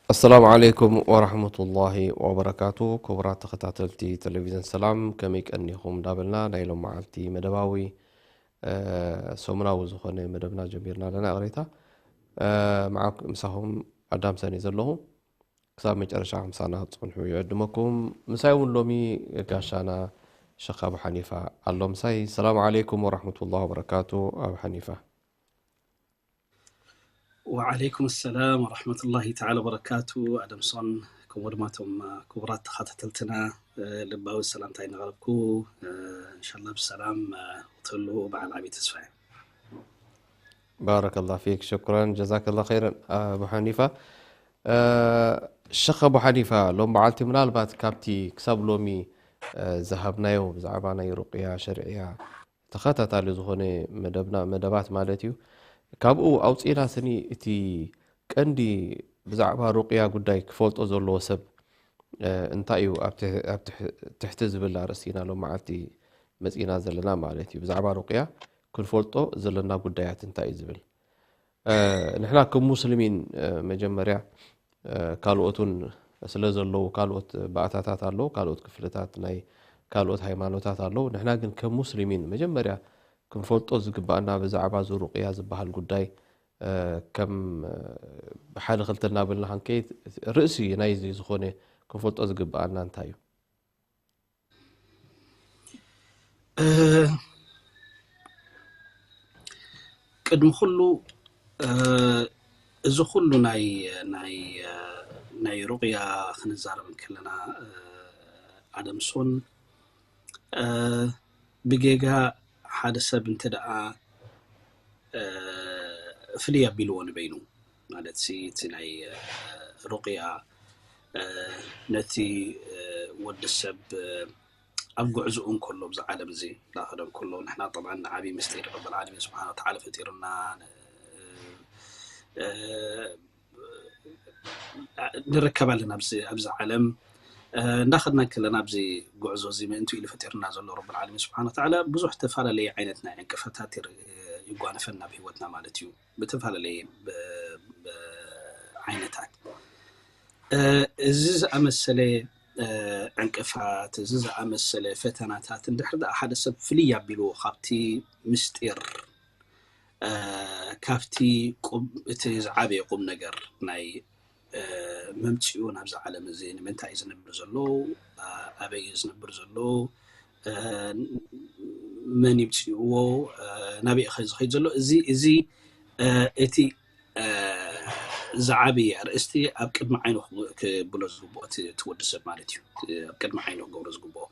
ኣሰላሙ ዓለይኩም ወራህመቱላሂ ወበረካቱ። ክቡራት ተኸታተልቲ ቴሌቪዝን ሰላም፣ ከመይ ቀኒኹም እንዳበልና ናይ ሎም መዓልቲ መደባዊ፣ እ፣ ሰሙናዊ ዝኾነ መደብና ጀሚርና ኣለና። ይቕሬታ፣ እ፣ መዓክ-፣ ምሳኹም ኣዳም ሰኒ ዘለኹ። ክሳብ መጨረሻ ምሳና ክትጸንሑ ይዕድመኩም። ምሳይ እውን ሎሚ ጋሻና ሸኽ ኣቡ ሓኒፋ ኣሎ ምሳይ። ሰላም ዓለይኩም ወራህመቱላሂ ወበረካቱ። ኣቡ ሓኒፋ። ወዓለይኩም ሰላም ወራህመቱላሂ ተዓላ ወበረካቱ። ኣደምሶን፣ ከምኡ ድማ እቶም ክቡራት ተኸታተልትና፣ እ፣ ልባዊ ሰላምታይ እናቕረብኩ፣ እ፣ እንሻላ ብሰላም፣ እ፣ ክትህልዉ በዓል ዓብዪ ተስፋ እየ። ባረከላ ፊክ፣ ሽኩራን፣ ጀዛከላ ኸይረን ኣቡ ሓኒፋ። እ፣ ሸኽ ኣቡ ሓኒፋ፣ ሎም በዓልቲ ምናልባት ካብቲ ክሳብ ሎሚ፣ እ፣ ዝሃብናዮ ብዛዕባ ናይ ሩቅያ ሸርዕያ ተኸታታሊ ዝኾነ መደብና፣ መደባት ማለት እዩ። ካብኡ ኣውፂእና ስኒ እቲ ቀንዲ ብዛዕባ ሩቅያ ጉዳይ ክፈልጦ ዘለዎ ሰብ፣ እ፣ እንታይ እዩ ኣብ ትሕ-፣ ኣብ ትሕ-፣ ትሕቲ ዝብል ኣርእስቲ ኢና ሎም መዓልቲ መፂና ዘለና ማለት እዩ። ብዛዕባ ሩቅያ ክንፈልጦ ዘለና ጉዳያት እንታይ እዩ ዝብል። እ፣ ንሕና ከም ሙስሊሚን፣ እ፣ መጀመርያ፣ እ፣ ካልኦት እውን ስለ ዘለዉ፣ ካልኦት ባእታታት ኣለዉ፣ ካልኦት ክፍልታት ናይ ካልኦት ሃይማኖታት ኣለዉ። ንሕና ግን ከም ሙስሊሚን መጀመርያ ክንፈልጦ ዝግባኣና ብዛዕባ እዚ ሩቅያ ዝበሃል ጉዳይ፣ እ፣ ከም፣ እ፣ ብሓደ ክልተ እናበልና ክንከይድ፣ ርእሲ ናይዚ ዝኾነ ክንፈልጦ ዝግባኣና እንታይ እዩ? እ፣ ቅድሚ ኩሉ፣ እ፣ እዚ ኩሉ ናይ፣ ናይ፣ እ፣ ናይ ሩቅያ ክንዛረብ እንከለና፣ እ፣ ኣደምሶን፣ እ፣ ብጌጋ ሓደ ሰብ እንተ ደኣ፣ እ፣ ፍልይ ኣቢልዎ ንበይኑ፣ ማለት ሲ፣ እቲ ናይ፣ እ፣ ሩቅያ፣ እ፣ ነቲ፣ እ፣ ወዲ ሰብ፣ እ፣ ኣብ ጉዕዞኡ እንከሎ፣ ብዛ ዓለም እዚ እናኸደ እንከሎ፣ ንሕና ጠብዓን ንዓብዪ ምስጢር ረብል ዓለሚን ስብሓነ ወተዓላ ፈጢሩና፣ ን-፣ እ፣ ንርከብ ኣለና ኣብዚ፣ ኣብዚ ዓለም፣ እ፣ እንዳኸድና እንከለና፣ ኣብዚ ጉዕዞ እዚ ምእንቱ ኢሉ ፈጢሩና ዘሎ ረብል ዓለሚን ስብሓነ ወተዓላ፣ ብዙሕ ተፈላለየ ዓይነት ናይ ዕንቅፋታት ይር-፣ ይጓነፈና ኣብ ህይወትና ማለት እዩ። ብተፈላለየ ብ-፣ ብ-፣ ዓይነታት። እ፣ እዚ ዝኣመሰለ፣ እ፣ ዕንቅፋት፣ እዚ ዝኣመሰለ ፈተናታት፣ እንድሕር ደኣ ሓደ ሰብ ፍልይ ኣቢልዎ ካብቲ ምስጢር፣ እ፣ ካብቲ ቁም-፣ እቲ ዝዓበየ ቁም ነገር ናይ፣ እ፣ መምጽኡ ናብዚ ዓለም እዚ ንምንታይ እዩ ዝነብር ዘሎ? እ፣ ኣበይ እዩ ዝነብር ዘሎ? እ፣ መን ይምጽእዎ? እ፣ ናበይ ኸ ዝኸይድ ዘሎ? እዚ፣ እዚ፣ እ፣ እቲ፣ እ፣ ዝዓበየ ኣርእስቲ ኣብ ቅድሚ ዓይኑ ክብ-፣ ክብሎ ዝግብኦ እቲ፣ እቲ ወዲ ሰብ ማለት እዩ። እቲ ኣብ ቅድሚ ዓይኑ ክገብሮ ዝግብኦ።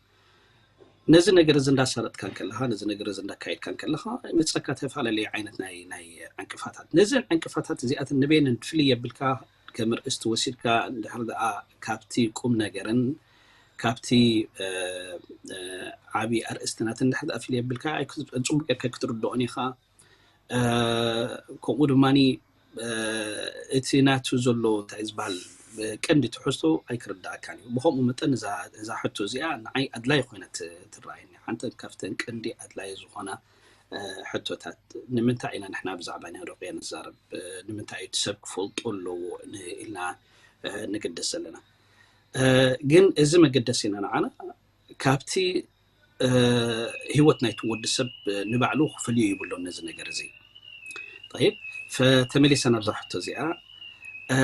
ነዚ ነገር እዚ እንዳሳለጥካ እንከለኻ፣ ነዚ ነገር እዚ እንዳካየድካ እንከለኻ፣ ይመጸካ ተፈላለየ ዓይነት ናይ፣ ናይ ዕንቅፋታት። ነዘን ዕንቅፋታት እዚኣተን ንበየነን ፍልይ የብልካ ከም ርእስቲ ወሲድካ፣ እንድሕር ደኣ ካብቲ ቁም ነገርን ካብቲ፣ እ፣ እ፣ ዓብዪ ኣርእስቲ ናተን እንድሕር ደኣ ፍልይ የብልካ፣ ኣይክ-፣ ጽቡቅ ጌርካ ኣይክትርድኦን ኢኻ። እ፣ ከምኡ ድማኒ፣ እ፣ እቲ ናቱ ዘሎ እንታይ ዝበሃል፣ እ፣ ቀንዲ ትሕዝቶ ኣይክርድኣካን እዩ። ብኸምኡ መጠን እዛ፣ እዛ ሕቶ እዚኣ ንዓይ ኣድላይ ኮይና ት-፣ ትረኣየኒ። ሓንቲ ካብተን ቀንዲ ኣድላይ ዝኾና፣ እ፣ ሕቶታት፣ ንምንታይ ኢና ንሕና ብዛዕባ ናይ ሩቅያ ንዛረብ? እ፣ ንምንታይ እዩ እቲ ሰብ ክፈልጦ ኣለዎ ን-፣ ኢልና፣ እ፣ ንግደስ ዘለና? እ፣ ግን እዚ መገደሲና ንዓና ካብቲ እ፣ ህይወት ናይቲ ወዲ ሰብ ንባዕሉ ክፈልዮ ይብሎን ነዚ ነገር እዚ። ጠይብ፣ ፈ-፣ ተመሊሰ ናብዛ ሕቶ እዚኣ፣ እ፣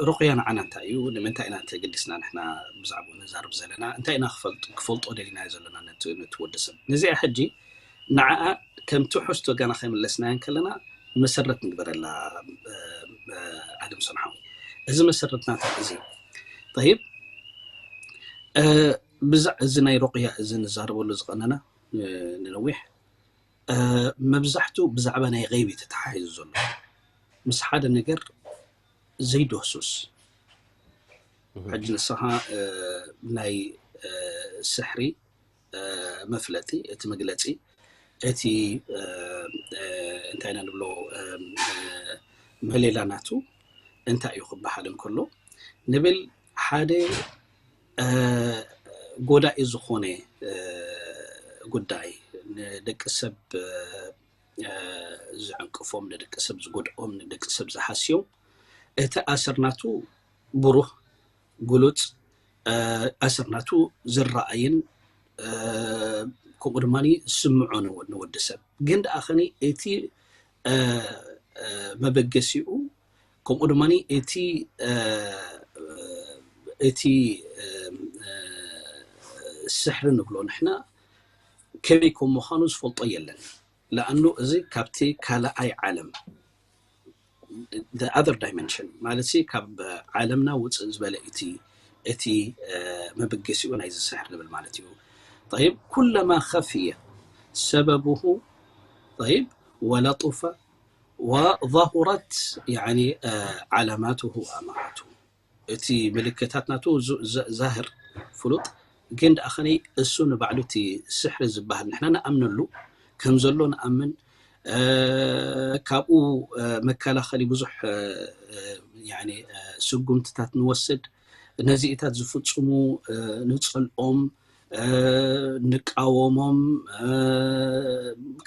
ሩቕያ ንዓና እንታይ እዩ? ንምንታይ ኢና ተገዲስና ንሕና ብዛዕባኡ ንዛረብ ዘለና? እንታይ ኢና ክፈልጥ-፣ ክፈልጦ ደሊናዮ ዘለና ነቲ፣ ነቲ ወዲ ሰብ? ነዚኣ ሕጂ ንዓኣ ከም ትሕዝቶ ገና ከይመለስናያ እንከለና መሰረት ንግበረላ፣ እ፣ እ፣ ኣድም ሰምሓዊ። እዚ መሰረት ናታ እዚ። ጠይብ፣ እ፣ ብዛዕ እዚ ናይ ሩቕያ እዚ ንዛረበሉ ዝቐነና ንነዊሕ መብዛሕቱ ብዛዕባ ናይ غيب ተተሓሒዙ ዘሎ ምስ ሓደ ነገር ዘይደሱስ ሕጂ ንስኻ ናይ ስሕሪ መፍለጢ እቲ መግለፂ እቲ እንታይ ኢና ንብሎ መሌላ ናቱ እንታይ እዩ ክበሃል እንከሎ ንብል ሓደ ጎዳኢ ዝኾነ ጉዳይ ንደቂ ሰብ ዝዕንቅፎም ንደቂ ሰብ ዝጎድኦም ንደቂ ሰብ ዝሃስዮም እቲ ኣሰር ናቱ ብሩህ ግሉፅ ኣሰር ናቱ ዝረኣይን ከምኡ ድማ ዝስምዖ ንወዲ ሰብ ግን ደኣ ኸኒ እቲ መበገሲኡ ከምኡ ድማ እቲ እቲ ስሕሪ ንብሎ ንሕና ከመይ ከም ምዃኑ ዝፈልጦ የለን ለኣኑ እዚ ካብቲ ካልኣይ ዓለም the other dimension ማለት ካብ ዓለምና ውፅእ ዝበለ እቲ እቲ መበገሲኡ ናይዚ ስሕር ንብል ማለት እዩ طيب كلما خفي سببه طيب ولطف وظهرت يعني علاماته وأماراته እቲ ምልክታት ናቱ ዛህር ፍሉጥ ግን ደኣ ኸኒ እሱ ንባዕሉ እቲ ስሕሪ ዝበሃል ንሕና ንኣምነሉ ከም ዘሎ ንኣምን ካብኡ መከላኸሊ ብዙሕ ስጉምትታት ንወስድ ነዚኢታት ዝፍፅሙ ንፀልኦም ንቃወሞም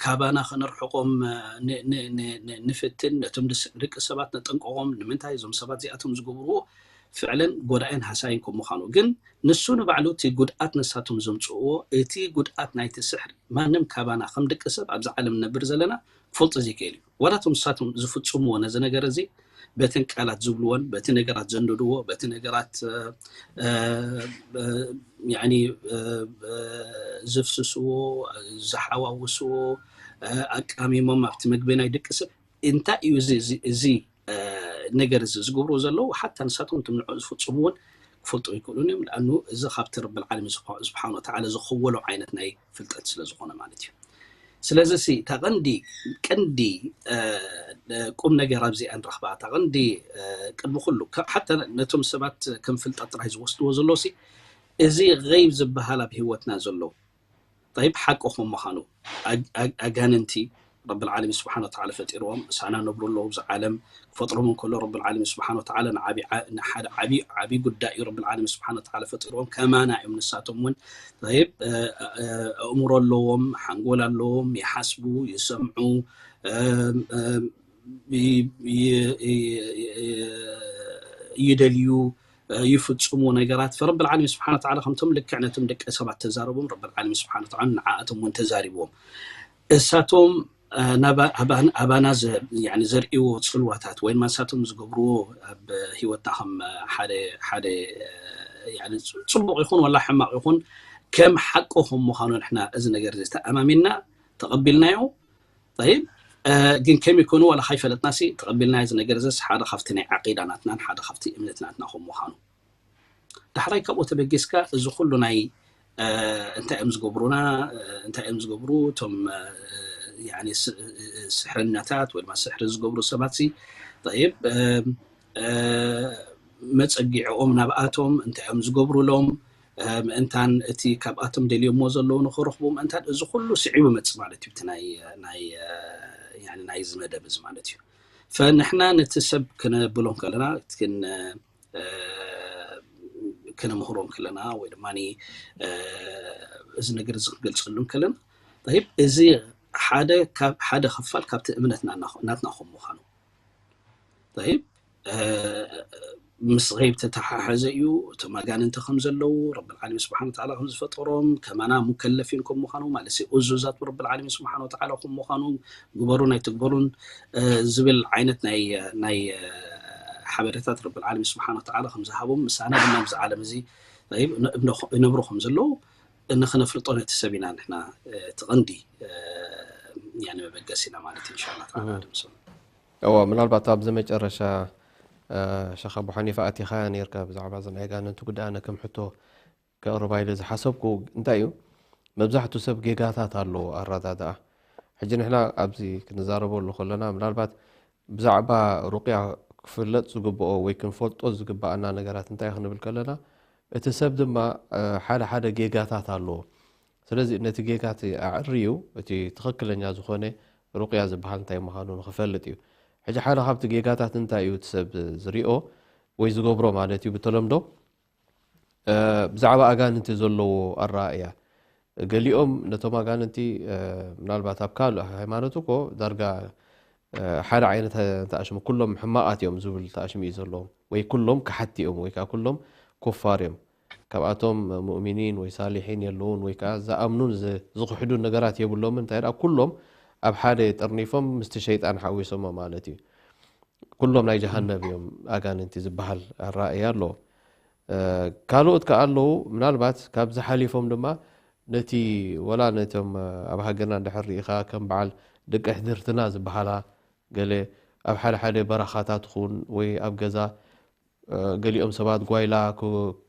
ካባና ከነርሕቆም ንፍትን ነቶም ደቂ ሰባት ነጠንቀቆም ንምንታይ እዞም ሰባት እዚኣቶም ዝገብርዎ ፍዕለን ጎዳእን ሃሳይን ከም ምዃኑ ግን ንሱ ንባዕሉ እቲ ጉድኣት ንሳቶም ዘምፅእዎ እቲ ጉድኣት ናይቲ ስሕሪ ማንም ካባና ከም ደቂ ሰብ ኣብዚ ዓለም ንነብር ዘለና ክፈልጦ ዘይክእል እዩ ዋላቶም ንሳቶም ዝፍፅምዎ ነዚ ነገር እዚ በተን ቃላት ዝብልዎን በቲ ነገራት ዘንድድዎ በቲ ነገራት ያኒ ዝፍስስዎ ዝሓዋውስዎ ኣቃሚሞም ኣብቲ መግቢ ናይ ደቂ ሰብ እንታይ እዩ እዚ ነገር እዚ ዝገብሩ ዘለዉ ሓታ ንሳቶም ትምንዖ ዝፍፅሙ እውን ክፈልጡ ይክእሉን እዮም ለኣኑ እዚ ካብቲ ረብል ዓለም ስብሓን ወተዓላ ዝኸወሎ ዓይነት ናይ ፍልጠት ስለ ዝኾነ ማለት እዩ ስለዚ ሲ እታ ቀንዲ ቀንዲ ቁም ነገር ኣብዚኣ ንረኽባ እታ ቀንዲ ቅድሚ ኩሉ ሓታ ነቶም ሰባት ከም ፍልጠት ጥራይ ዝወስድዎ ዘሎ ሲ እዚ غيب ዝበሃል ኣብ ህይወትና ዘሎ طيب ሓቂ ከም ምዃኑ ኣጋንንቲ ረብል ዓለሚን ስብሓን ወተዓላ ፈጢርዎም ምሳና ነብሩ ኣለዉ ኣብዚ ዓለም ክፈጥሮም እንከሎ ረብል ዓለሚን ስብሓን ወተዓላ ንዓቢ ንሓደ ዓቢ ዓቢ ጉዳይ እዩ ረብል ዓለሚን ስብሓን ወተዓላ ፈጢርዎም ከማና እዮም ንሳቶም እውን طيب ኣእምሮ ኣለዎም ሓንጎል ኣለዎም ይሓስቡ ይሰምዑ ይደልዩ ይፍፅሙ ነገራት ፈረብል ዓለሚን ስብሓን ወተዓላ ከምቶም ልክዕ ነቶም ደቂ ሰባት ተዛረቦም ረብል ዓለሚን ስብሓን ወተዓላ ንዓኣቶም እውን ተዛሪብዎም እሳቶም ኣባና ዘርእዎ ፅልዋታት ወይ ድማ እሳቶም ዝገብርዎ ኣብ ህይወትና ከም ሓደ ሓደ ፅቡቅ ይኹን ወላ ሕማቅ ይኹን ከም ሓቂ ከም ምዃኑ ንሕና እዚ ነገር እዚ ተኣማሚንና ተቐቢልናዮ طيب ግን ከመይ ኮኑ ዋላ ካይፈለጥና ሲ ተቐቢልና እዚ ነገር እዚ ሓደ ካብቲ ናይ ዓቂዳ ናትናን ሓደ ካብቲ እምነት ናትና ከም ምዃኑ ዳሕራይ ካብኡ ተበጊስካ እዚ ኩሉ ናይ እንታይ እዮም ዝገብሩና እንታይ እዮም ዝገብሩ እቶም ስሕረኛታት ወይ ድማ ስሕሪ ዝገብሩ ሰባት ሲ طيب መፀጊዕኦም ናብኣቶም እንታይ እዮም ዝገብሩሎም ምእንታን እቲ ካብኣቶም ደልዮሞ ዘለዉ ንክረኽቡ ምእንታን እዚ ኩሉ ስዒቡ መፅእ ማለት እዩ ናይ ናይ ናይ ዝመደብ እዚ ማለት እዩ ፈንሕና ነቲ ሰብ ክነብሎም ከለና ክነምህሮም ከለና ወይ ድማ እዚ ነገር እዚ ክገልፀሉ ከለና ይብ እዚ ሓደ ሓደ ክፋል ካብቲ እምነት ናትና ከም ምዃኑ ይብ ምስ غيب ተተሓሓዘ እዩ እቶም ኣጋንንቲ ከም ዘለዉ ረብል ዓለሚን ስብሓን ወተዓላ ከም ዝፈጠሮም ከማና ሙከለፊን ከም ምዃኑ ማለት እዙዛት ረብል ዓለሚን ስብሓን ወተዓላ ከም ምዃኑ ግበሩን ኣይትግበሩን ዝብል ዓይነት ናይ ናይ ሓበሬታት ረብል ዓለሚን ስብሓን ወተዓላ ከም ዝሃቦም ምሳና ድማ ኣብዚ ዓለም እዚ ይነብሩ ከም ዘለዉ ንክነፍልጦ ነቲ ሰብ ኢና ንሕና እቲ ቀንዲ መበገሲና ማለት እዩ እንሻላ ተዓላ ድምሶም እዎ ምናልባት ኣብዚ መጨረሻ ሸኻ ብሓኒፋ ኣቲኻ ነርካ ብዛዕባ እዚ ናይ ኣጋንንቲ ጉዳይ ኣነ ከም ሕቶ ከቕርባ ኢለ ዝሓሰብኩ እንታይ እዩ፣ መብዛሕቱ ሰብ ጌጋታት ኣለዎ ኣረዳድኣ። ሕጂ ንሕና ኣብዚ ክንዛረበሉ ከለና ምናልባት ብዛዕባ ሩቅያ ክፍለጥ ዝግብኦ ወይ ክንፈልጦ ዝግብኣና ነገራት እንታይ ክንብል ከለና፣ እቲ ሰብ ድማ ሓደ ሓደ ጌጋታት ኣለዎ። ስለዚ ነቲ ጌጋት ኣዕርዩ እቲ ትኽክለኛ ዝኾነ ሩቅያ ዝበሃል እንታይ ምዃኑ ንኽፈልጥ እዩ። ሕጂ ሓደ ካብቲ ጌጋታት እንታይ እዩ እቲ ሰብ ዝሪኦ ወይ ዝገብሮ ማለት እዩ፣ ብተለምዶ ብዛዕባ ኣጋንንቲ ዘለዎ ኣረኣእያ፣ ገሊኦም ነቶም ኣጋንንቲ ምናልባት ኣብ ካልእ ሃይማኖት እኮ ዳርጋ ሓደ ዓይነት ተኣሽሙ፣ ኩሎም ሕማቓት እዮም ዝብል ተኣሽሙ እዩ ዘለዎም፣ ወይ ኩሎም ከሓድቲ እዮም ወይ ከዓ ኩሎም ኩፋር እዮም። ካብኣቶም ሙእሚኒን ወይ ሳሊሒን የለውን ወይ ከዓ ዝኣምኑን ዝኽሕዱን ነገራት የብሎምን። እንታይ ደኣ ኩሎም ኣብ ሓደ ጠርኒፎም ምስቲ ሸይጣን ሓዊሶሞ ማለት እዩ። ኩሎም ናይ ጀሃነብ እዮም ኣጋንንቲ ዝበሃል ኣረኣእያ ኣለዎ። ካልኦት ከኣ ኣለዉ፣ ምናልባት ካብዚ ሓሊፎም ድማ ነቲ ወላ ነቶም ኣብ ሃገርና እንድሕር ርኢኻ ከም በዓል ደቂ ኣሕድርትና ዝበሃላ ገለ ኣብ ሓደ ሓደ በረኻታት ኹን ወይ ኣብ ገዛ ገሊኦም ሰባት ጓይላ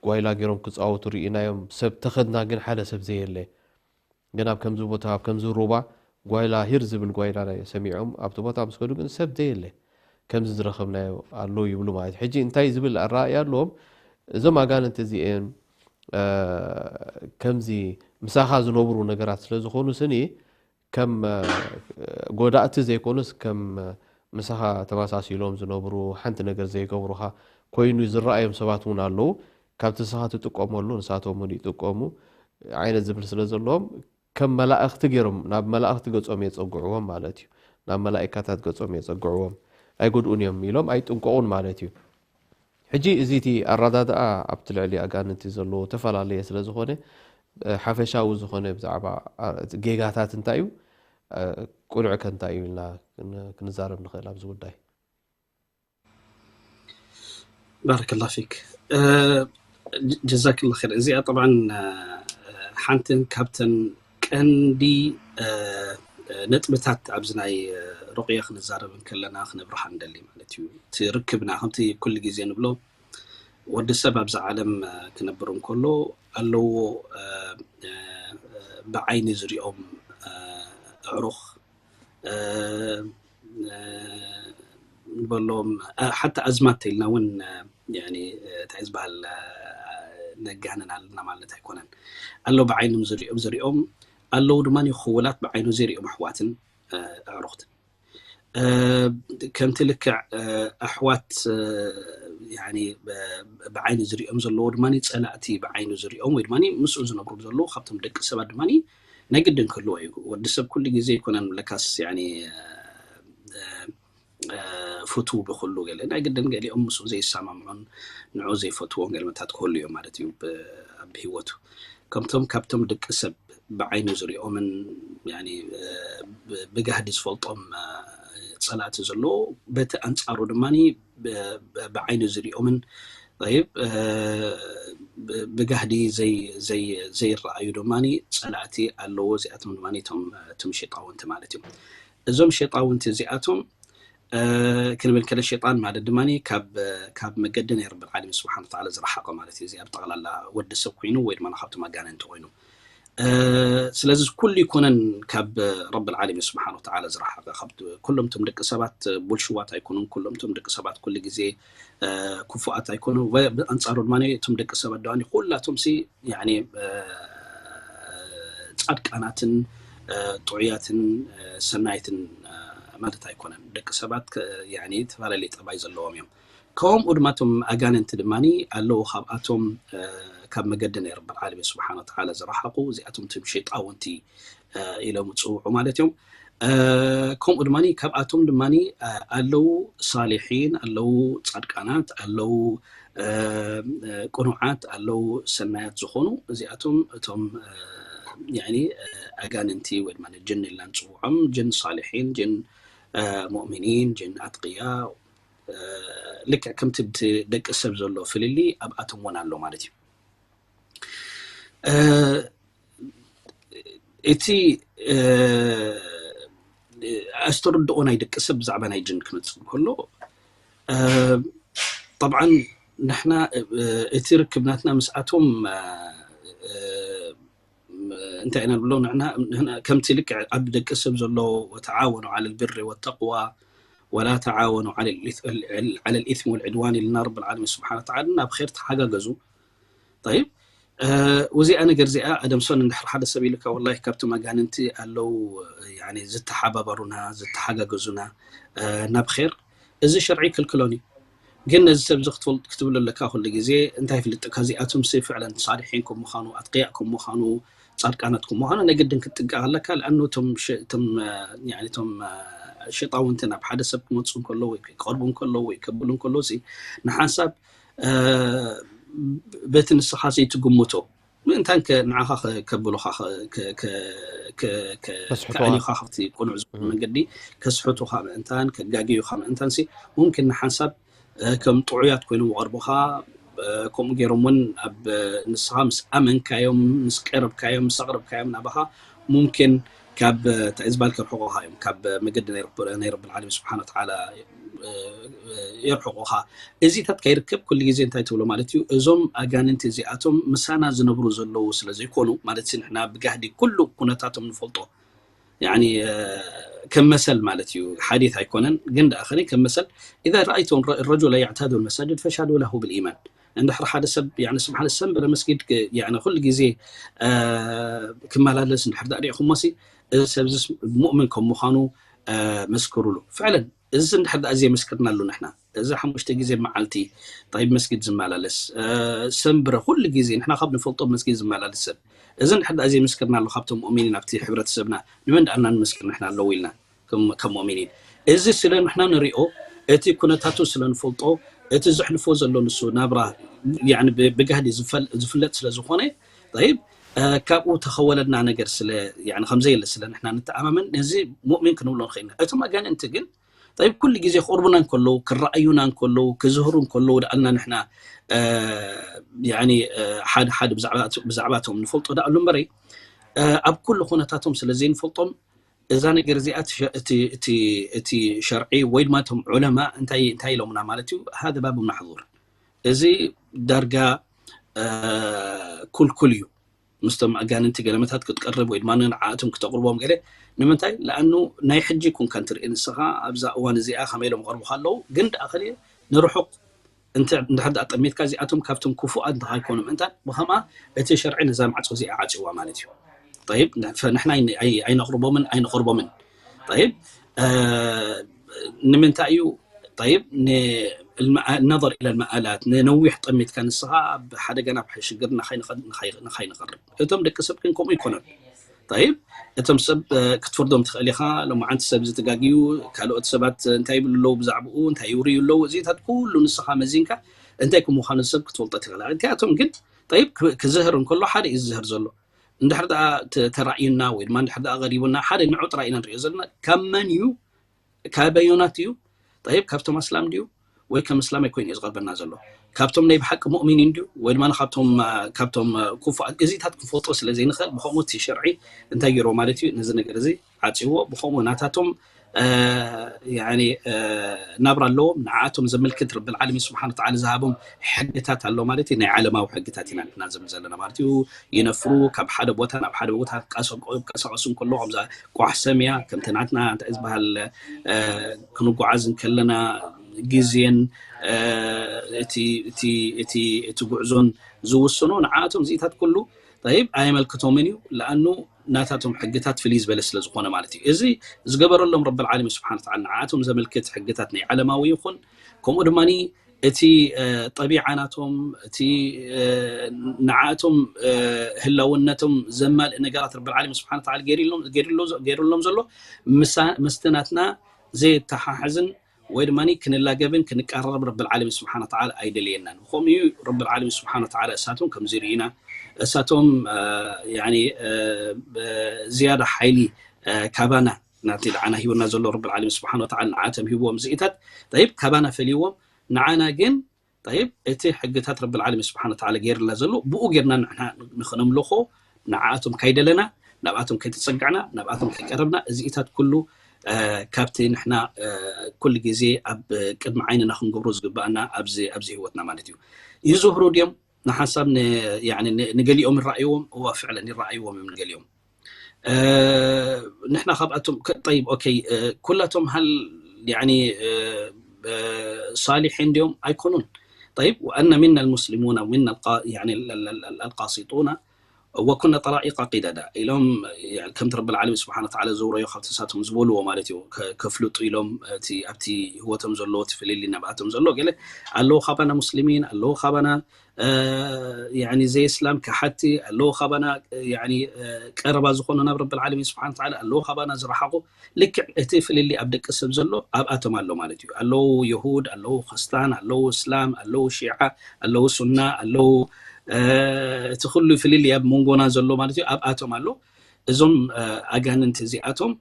ጓይላ ገይሮም ክፃወቱ ርኢናዮም። ሰብ ተኸድና ግን ሓደ ሰብ ዘየለ። ግን ኣብ ከምዚ ቦታ ኣብ ከምዚ ሩባ ጓይላ ሂር ዝብል ጓይላ ሰሚዖም ኣብቲ ቦታ ምስ ከዱ ግን ሰብ ዘየለ። ከምዚ ዝረኸብናዮ ኣሎ ይብሉ ማለት እዩ። ሕጂ እንታይ ዝብል ኣረኣእያ ኣለዎም? እዞም ኣጋንንቲ እዚኤን ከምዚ ምሳኻ ዝነብሩ ነገራት ስለ ዝኾኑ ስኒ ከም ጎዳእቲ ዘይኮኑስ ከም ምሳኻ ተመሳሲሎም ዝነብሩ ሓንቲ ነገር ዘይገብሩኻ ኮይኑ ዝረኣዮም ሰባት እውን ኣለዉ። ካብቲ ንስኻ ትጥቀመሉ ንሳቶም እውን ይጥቀሙ ዓይነት ዝብል ስለ ዘለዎም ከም መላእኽቲ ገይሮም ናብ መላእኽቲ ገጾም የጸግዕዎም ማለት እዩ። ናብ መላእካታት ገጾም የጸግዕዎም። ኣይጎድኡን እዮም ኢሎም ኣይጥንቀቑን ማለት እዩ። ሕጂ እዚ እቲ ኣረዳድኣ ኣብቲ ልዕሊ ኣጋንንቲ ዘለዎ ተፈላለየ ስለ ዝኾነ ሓፈሻዊ ዝኾነ ብዛዕባ ጌጋታት እንታይ እዩ፣ ቁኑዕ ከ እንታይ እዩ ኢልና ክንዛረብ ንኽእል ኣብዚ ጉዳይ። ባረከላ ፊክ ጀዛክላ ር እዚኣ ጠብዓን ሓንትን ካብተን ቀንዲ ነጥብታት ኣብዚ ናይ ሩቅያ ክንዛረብ እንከለና ክነብርሃ ንደሊ ማለት እዩ። እቲ ርክብና ከምቲ ኩሉ ግዜ ንብሎ ወዲ ሰብ ኣብዚ ዓለም ክነብር እንከሎ ኣለዎ ብዓይኒ ዝሪኦም ኣዕሩኽ ንበሎም ሓታ ኣዝማድ ተኢልና እውን እንታይ ዝበሃል ነጋንን ኣለና ማለት ኣይኮነን። ኣሎ ብዓይኖም ዝሪኦም ዝሪኦም ኣለዉ ድማ ክውላት ብዓይኑ ዘይሪኦም ኣሕዋትን ኣዕሩኽትን ከምቲ ልክዕ ኣሕዋት ብዓይኒ ዝሪኦም ዘለዎ ድማ ፀላእቲ ብዓይኑ ዝሪኦም ወይ ድማ ምስኡ ዝነብሩ ዘለዉ ካብቶም ደቂ ሰባት ድማ ናይ ግድን ክህልዎ እዩ። ወዲ ሰብ ኩሉ ግዜ ይኮነን ለካስ ፍትው ብኩሉ ገለ ናይ ግድን ገሊኦም ምስኡ ዘይሰማምዑን ንዑ ዘይፈትዎን ገለመታት ክህሉ እዮም ማለት እዩ ኣብ ህይወቱ። ከምቶም ካብቶም ደቂ ሰብ ብዓይኑ ዝሪኦምን ብጋህዲ ዝፈልጦም ፀላእቲ ዘለዎ በቲ ኣንፃሩ ድማ ብዓይኑ ዝሪኦምን ብ ብጋህዲ ዘይረኣዩ ድማ ፀላእቲ ኣለዎ። እዚኣቶም ድማ እቶም ሸጣውንቲ ማለት እዮም። እዞም ሸጣውንቲ እዚኣቶም ክንብል ከለ ሸጣን ማለት ድማ ካብ መገዲ ናይ ረብል ዓለሚን ስብሓን ተዓላ ዝረሓቐ ማለት እዩ። እዚ ኣብ ጠቕላላ ወዲ ሰብ ኮይኑ ወይ ድማ ካብቶም ኣጋነንቲ ኮይኑ ስለዚ ኩሉ ይኮነን ካብ ረብል ዓለሚን ስብሓን ወተዓላ ዝረሓቐ ኩሎም ቶም ደቂ ሰባት ቡልሽዋት ኣይኮኑን። ኩሎም ቶም ደቂ ሰባት ኩሉ ግዜ ክፉኣት ኣይኮኑ። ብኣንፃሩ ድማ እቶም ደቂ ሰባት ድማ ኩላቶም ሲ ፃድቃናትን ጥዑያትን ሰናይትን ማለት ኣይኮነን። ደቂ ሰባት ተፈላለየ ጠባይ ዘለዎም እዮም። ከምኡ ድማ እቶም ኣጋንንቲ ድማ ኣለዉ ካብኣቶም ካብ መገዲ ናይ ረብል ዓለሚን ስብሓን ወተዓላ ዝረሓቑ እዚኣቶም ቶም ሸይጣውንቲ ኢሎም ዝፅውዑ ማለት እዮም። ከምኡ ድማ ካብኣቶም ድማ ኣለዉ ሳሊሒን ኣለዉ ፃድቃናት ኣለዉ ቅኑዓት ኣለዉ ሰናያት ዝኾኑ እዚኣቶም እቶም ኣጋንንቲ ወይ ድማ ጅን ኢልና ንፅውዖም ጅን ሳሊሒን ጅን ሙእሚኒን ጅን ኣትቅያ ልክዕ ከምቲ ብቲ ደቂ ሰብ ዘሎ ፍልሊ ኣብኣቶም እውን ኣሎ ማለት እዩ። እቲ ኣስተርድኦ ናይ ደቂ ሰብ ብዛዕባ ናይ ጅን ክመፅእ ከሎ ጠብዓን ንሕና እቲ ርክብ ናትና ምስኣቶም እንታይ ኢና ንብሎ ንሕና ከምቲ ልክዕ ኣብ ደቂ ሰብ ዘሎ ወተዓወኑ ዓለ ልብሪ ወተቅዋ ወላ ተዓወኑ ዓለ ልኢስሚ ወልዕድዋን ኢልና ረብ ልዓለሚን ስብሓን ተዓላ ናብ ር ተሓጋገዙ። ጠይብ፣ እዚኣ ነገር እዚኣ ኣደምሶን እንድሕር ሓደ ሰብ ኢልካ ወላ ካብቶም ኣጋንንቲ ኣለው ዝተሓባበሩና ዝተሓጋገዙና ናብ ር፣ እዚ ሸርዒ ይክልክሎን እዩ። ግን ነዚ ሰብዚ ክትብል ኣለካ ኩሉ ግዜ እንታይ ይፍልጥካ እዚኣቶም ሲ ፍዕለን ሳሊሒን ከም ምዃኑ ኣትቅያእ ከም ምዃኑ ጻድቃናት ከም ምዃኑ ናይ ግድን ክትጥንቀቕ ኣለካ። ለኣኑ እቶም ሸጣውንቲ ናብ ሓደ ሰብ ክመፁ እንከሎ ወይ ክቐርቡ እንከሎ ወይ ከብሉ እንከሎ ንሓንሳብ በቲ ንስኻ ዘይትግምቶ ምእንታን ንዓኻ ከብሉኻ ከዕንዩኻ ካብቲ ቅኑዕ ዝኾነ መንገዲ ከስሕቱኻ ምእንታን ከጋግዩኻ ምእንታን ሙምኪን ንሓንሳብ ከም ጥዑያት ኮይኖም ይቐርቡኻ። ከምኡ ገይሮም እውን ኣብ ንስኻ ምስ ኣመንካዮም ምስ ቀረብካዮም ምስ ኣቕረብካዮም ናባኻ ሙምኪን ካብ ታእዝባል ከርሕቑኻ እዮም ካብ መገዲ ናይ ረብልዓለሚን ስብሓን ወተዓላ የርሕቑኻ። እዚታት ከይርከብ ኩሉ ግዜ እንታይ ትብሎ ማለት እዩ? እዞም ኣጋንንቲ እዚኣቶም ምሳና ዝነብሩ ዘለዉ ስለ ዘይኮኑ ማለት ንሕና ብጋህዲ ኩሉ ኩነታቶም ንፈልጦ ከም መሰል ማለት እዩ። ሓዲት ኣይኮነን ግን ደኣ ከም መሰል إذا رأيتم الرجل يعتاد المساجد فاشهدوا له بالإيمان። እንድሕር ሓደ ሰብ ስብሓን ሰንበረ መስጊድ ኩሉ ግዜ ክመላለስ እንድሕር ዳኣ ሪኢኹሞ ሲ እዚ ሰብዚ ሙእምን ከም ምዃኑ መስክሩሉ። ፍዕለን እዚ እንድሕር ዳኣ ዘየመስክርናሉ ንሕና እዚ ሓሙሽተ ግዜ መዓልቲ ጠይብ መስጊድ ዝመላለስ ሰንብረ ኩሉ ግዜ ንሕና ካብ ንፈልጦ መስጊድ ዝመላለስ ሰብ እዚ እንድሕር ዳኣ ዘየመስክርናሉ ካብቶም ሙእሚኒን ኣብቲ ሕብረተሰብና ንመን ዳኣና ንምስክር ንሕና ኣለዉ ኢልና ከም ሙእሚኒን እዚ ስለ ንሕና ንሪኦ እቲ ኩነታቱ ስለ ንፈልጦ እቲ ዘሕልፎ ዘሎ ንሱ ናብራ ብጋህዲ ዝፍለጥ ስለ ዝኾነ ይብ ካብኡ ተኸወለና ነገር ስለ ከምዘየለ ስለ ንሕና ንተኣማመን ነዚ ሙእሚን ክንብሎ ንኽእልና እቶም ኣጋንንቲ ግን ይብ ኩሉ ግዜ ክቕርቡና እንከለዉ ክረኣዩና እንከለዉ ክዝህሩ እንከለዉ ደኣልና ንሕና ሓደ ሓደ ብዛዕባቶም ንፈልጦ ደኣሉ እምበረይ ኣብ ኩሉ ኩነታቶም ስለ ዘይንፈልጦም እዛ ነገር እዚኣ እቲ ሸርዒ ወይ ድማ እቶም ዑለማ እንታይ ኢሎምና ማለት እዩ ሃደ ባብ ማሕዙር እዚ ዳርጋ ኩልኩል እዩ ምስቶም ኣጋንንቲ ገለመታት ክትቀርብ ወይ ድማ ንዓእቶም ክተቕርቦም ገለ ንምንታይ ለኣኑ ናይ ሕጂ ኩንካ እንትርኢ ንስኻ ኣብዛ እዋን እዚኣ ከመይ ኢሎም ቐርቡካ ኣለዉ ግን ደኣ ከ ንርሑቕ እንድሕር ደኣ ጠሚትካ እዚኣቶም ካብቶም ክፉኣት እንተካይኮኑ ምእንታን ብኸምኣ እቲ ሸርዒ ነዛ ማዕፆ እዚኣ ዓፅዋ ማለት እዩ። ይብ ንሕና ኣይነቕርቦምን ኣይንቐርቦምን ይብ ንምንታይ እዩ ይብ ነظር ኢለ መኣላት ንነዊሕ ጠሚትካ ንስኻ ኣብ ሓደጋ ናብ ሽግር ንካይንቐርብ እቶም ደቂ ሰብ ግን ከምኡ ይኮነን ይብ እቶም ሰብ ክትፈርዶም ትኽእል ኢኻ። ሎማዓንቲ ሰብ ዝተጋግዩ ካልኦት ሰባት እንታይ ይብሉ ኣለዉ ብዛዕባኡ እንታይ ይውርዩ ኣለዉ እዚታት ኩሉ ንስኻ መዚንካ እንታይ ከም ምዃኑ ሰብ ክትፈልጦ ትኽእል። እቲኣቶም ግን ይብ ክዝህር እንከሎ ሓደ እዩ ዝዝህር ዘሎ እንድሕር ደኣ ተራእዩና ወይ ድማ እንድሕር ደኣ ቀሪቡና ሓደ ንዑ ጥራይ ኢና ንሪኦ ዘለና ካብ መን እዩ ካበዩናት እዩ ይብ ካብቶም ኣስላም ድዩ ወይ ከም እስላም ኣይኮይኑ እዩ ዝቐርበና ዘሎ ካብቶም ናይ ብሓቂ ሙእሚኒን ድዩ ወይ ድማ ካብቶም ካብቶም ኩፋ እዚታት ክንፈልጦ ስለ ዘይንኽእል ብኸምኡ እቲ ሸርዒ እንታይ ገይርዎ ማለት እዩ ነዚ ነገር እዚ ዓፅዎ ብኸምኡ ናታቶም ናብራ ኣለዎም ንዓኣቶም ዘመልክት ረቢ ልዓለሚን ስብሓን ወተዓላ ዝሃቦም ሕግታት ኣሎ ማለት እዩ ናይ ዓለማዊ ሕግታት ኢና ንሕና ዝብል ዘለና ማለት እዩ ይነፍሩ ካብ ሓደ ቦታ ናብ ሓደ ቦታ ቀሳቀሱ እንከሎ ከምዛ ቋሕ ሰምያ ከምቲ ናትና እንታይ ዝበሃል ክንጓዓዝ እንከለና ግዜን እቲ ጉዕዞን ዝውስኖ ንዓኣቶም እዚኢታት ኩሉ ይብ ኣየመልክቶምን እዩ ለኣኑ ናታቶም ሕግታት ፍልይ ዝበለ ስለ ዝኾነ ማለት እዩ እዚ ዝገበረሎም ረቢ ልዓለሚን ስብሓን ወተዓላ ንዓኣቶም ዘመልክት ሕግታት ናይ ዓለማዊ ይኹን ከምኡ ድማ እቲ ጠቢዓ ናቶም እቲ ንዓቶም ህላውነቶም ዘማልእ ነገራት ረቢ ልዓለሚን ስብሓን ወተዓላ ገይሩሎም ዘሎ ምስቲ ናትና ዘየተሓሕዝን ወይ ድማ ክንላገብን ክንቀራረብ ረቢ ልዓለሚን ስብሓን ወተዓላ ኣይደልየናን። ብኸምኡ እዩ ረቢ ልዓለሚን ስብሓን ወተዓላ እሳቶም ከምዚ ርኢና እሳቶም ዝያዳ ሓይሊ ካባና ናቲ ንዓና ሂቡና ዘሎ ረቢ ልዓለሚን ስብሓን ወተዓላ ንዓቶም ሂብዎም ዝኢታት ይብ ካባና ፈልይዎም ንዓና ግን ይብ እቲ ሕግታት ረቢ ልዓለሚን ስብሓን ወተዓላ ገይርልና ዘሎ ብኡ ገይርና ንሕና ንኽነምልኾ ንዓኣቶም ካይደለና ናብኣቶም ከይተፀጋዕና ናብኣቶም ከይቀረብና እዚኢታት ኩሉ ካብቲ ንሕና ኩሉ ግዜ ኣብ ቅድሚ ዓይንና ክንገብሮ ዝግባኣና ኣብዚ ህይወትና ማለት እዩ። ይዝህሩ ድዮም ንሓንሳብ ንገሊኦም ይረኣይዎም እዋ ፍዕለን ይረኣይዎም እዮም ንገሊኦም ንሕና ካብኣቶም ጠይብ ኦኬ ኩላቶም ሃል ያኒ ሳሊሒን እንዲዮም ኣይኮኑን። طيب وأن منا المسلمون ومنا يعني القاسطون وكنا طرائق قددا ኢሎም ከምቲ ረብል ዓለሚን ስብሓን ወተዓላ ዘውረዮ ካብቲ ንሳቶም ዝበልዎ ማለት እዩ ከፍልጡ ኢሎም እቲ ኣብቲ ህይወቶም ዘለዎ እቲ ፍልልይ ናብኣቶም ዘሎ ገለ ኣለዉ ካባና ሙስሊሚን ኣለዉ ካባና ዘይእስላም ከሓቲ ኣለዉ ካባና ቀረባ ዝኾኑ ናብ ረብል ዓለሚን ስብሓን ወተዓላ ኣለዉ ካባና ዝረሓቑ ልክዕ እቲ ፍልልይ ኣብ ደቂ ሰብ ዘሎ ኣብኣቶም ኣሎ ማለት እዩ ኣለዉ የሁድ ኣለዉ ክርስታን ኣለዉ እስላም ኣለዉ ሺዓ ኣለዉ ሱና ኣለዉ እቲ ኩሉ ፍልልይ ኣብ መንጎና ዘሎ ማለት እዩ ኣብኣቶም ኣሎ እዞም ኣጋንንቲ እዚኣቶም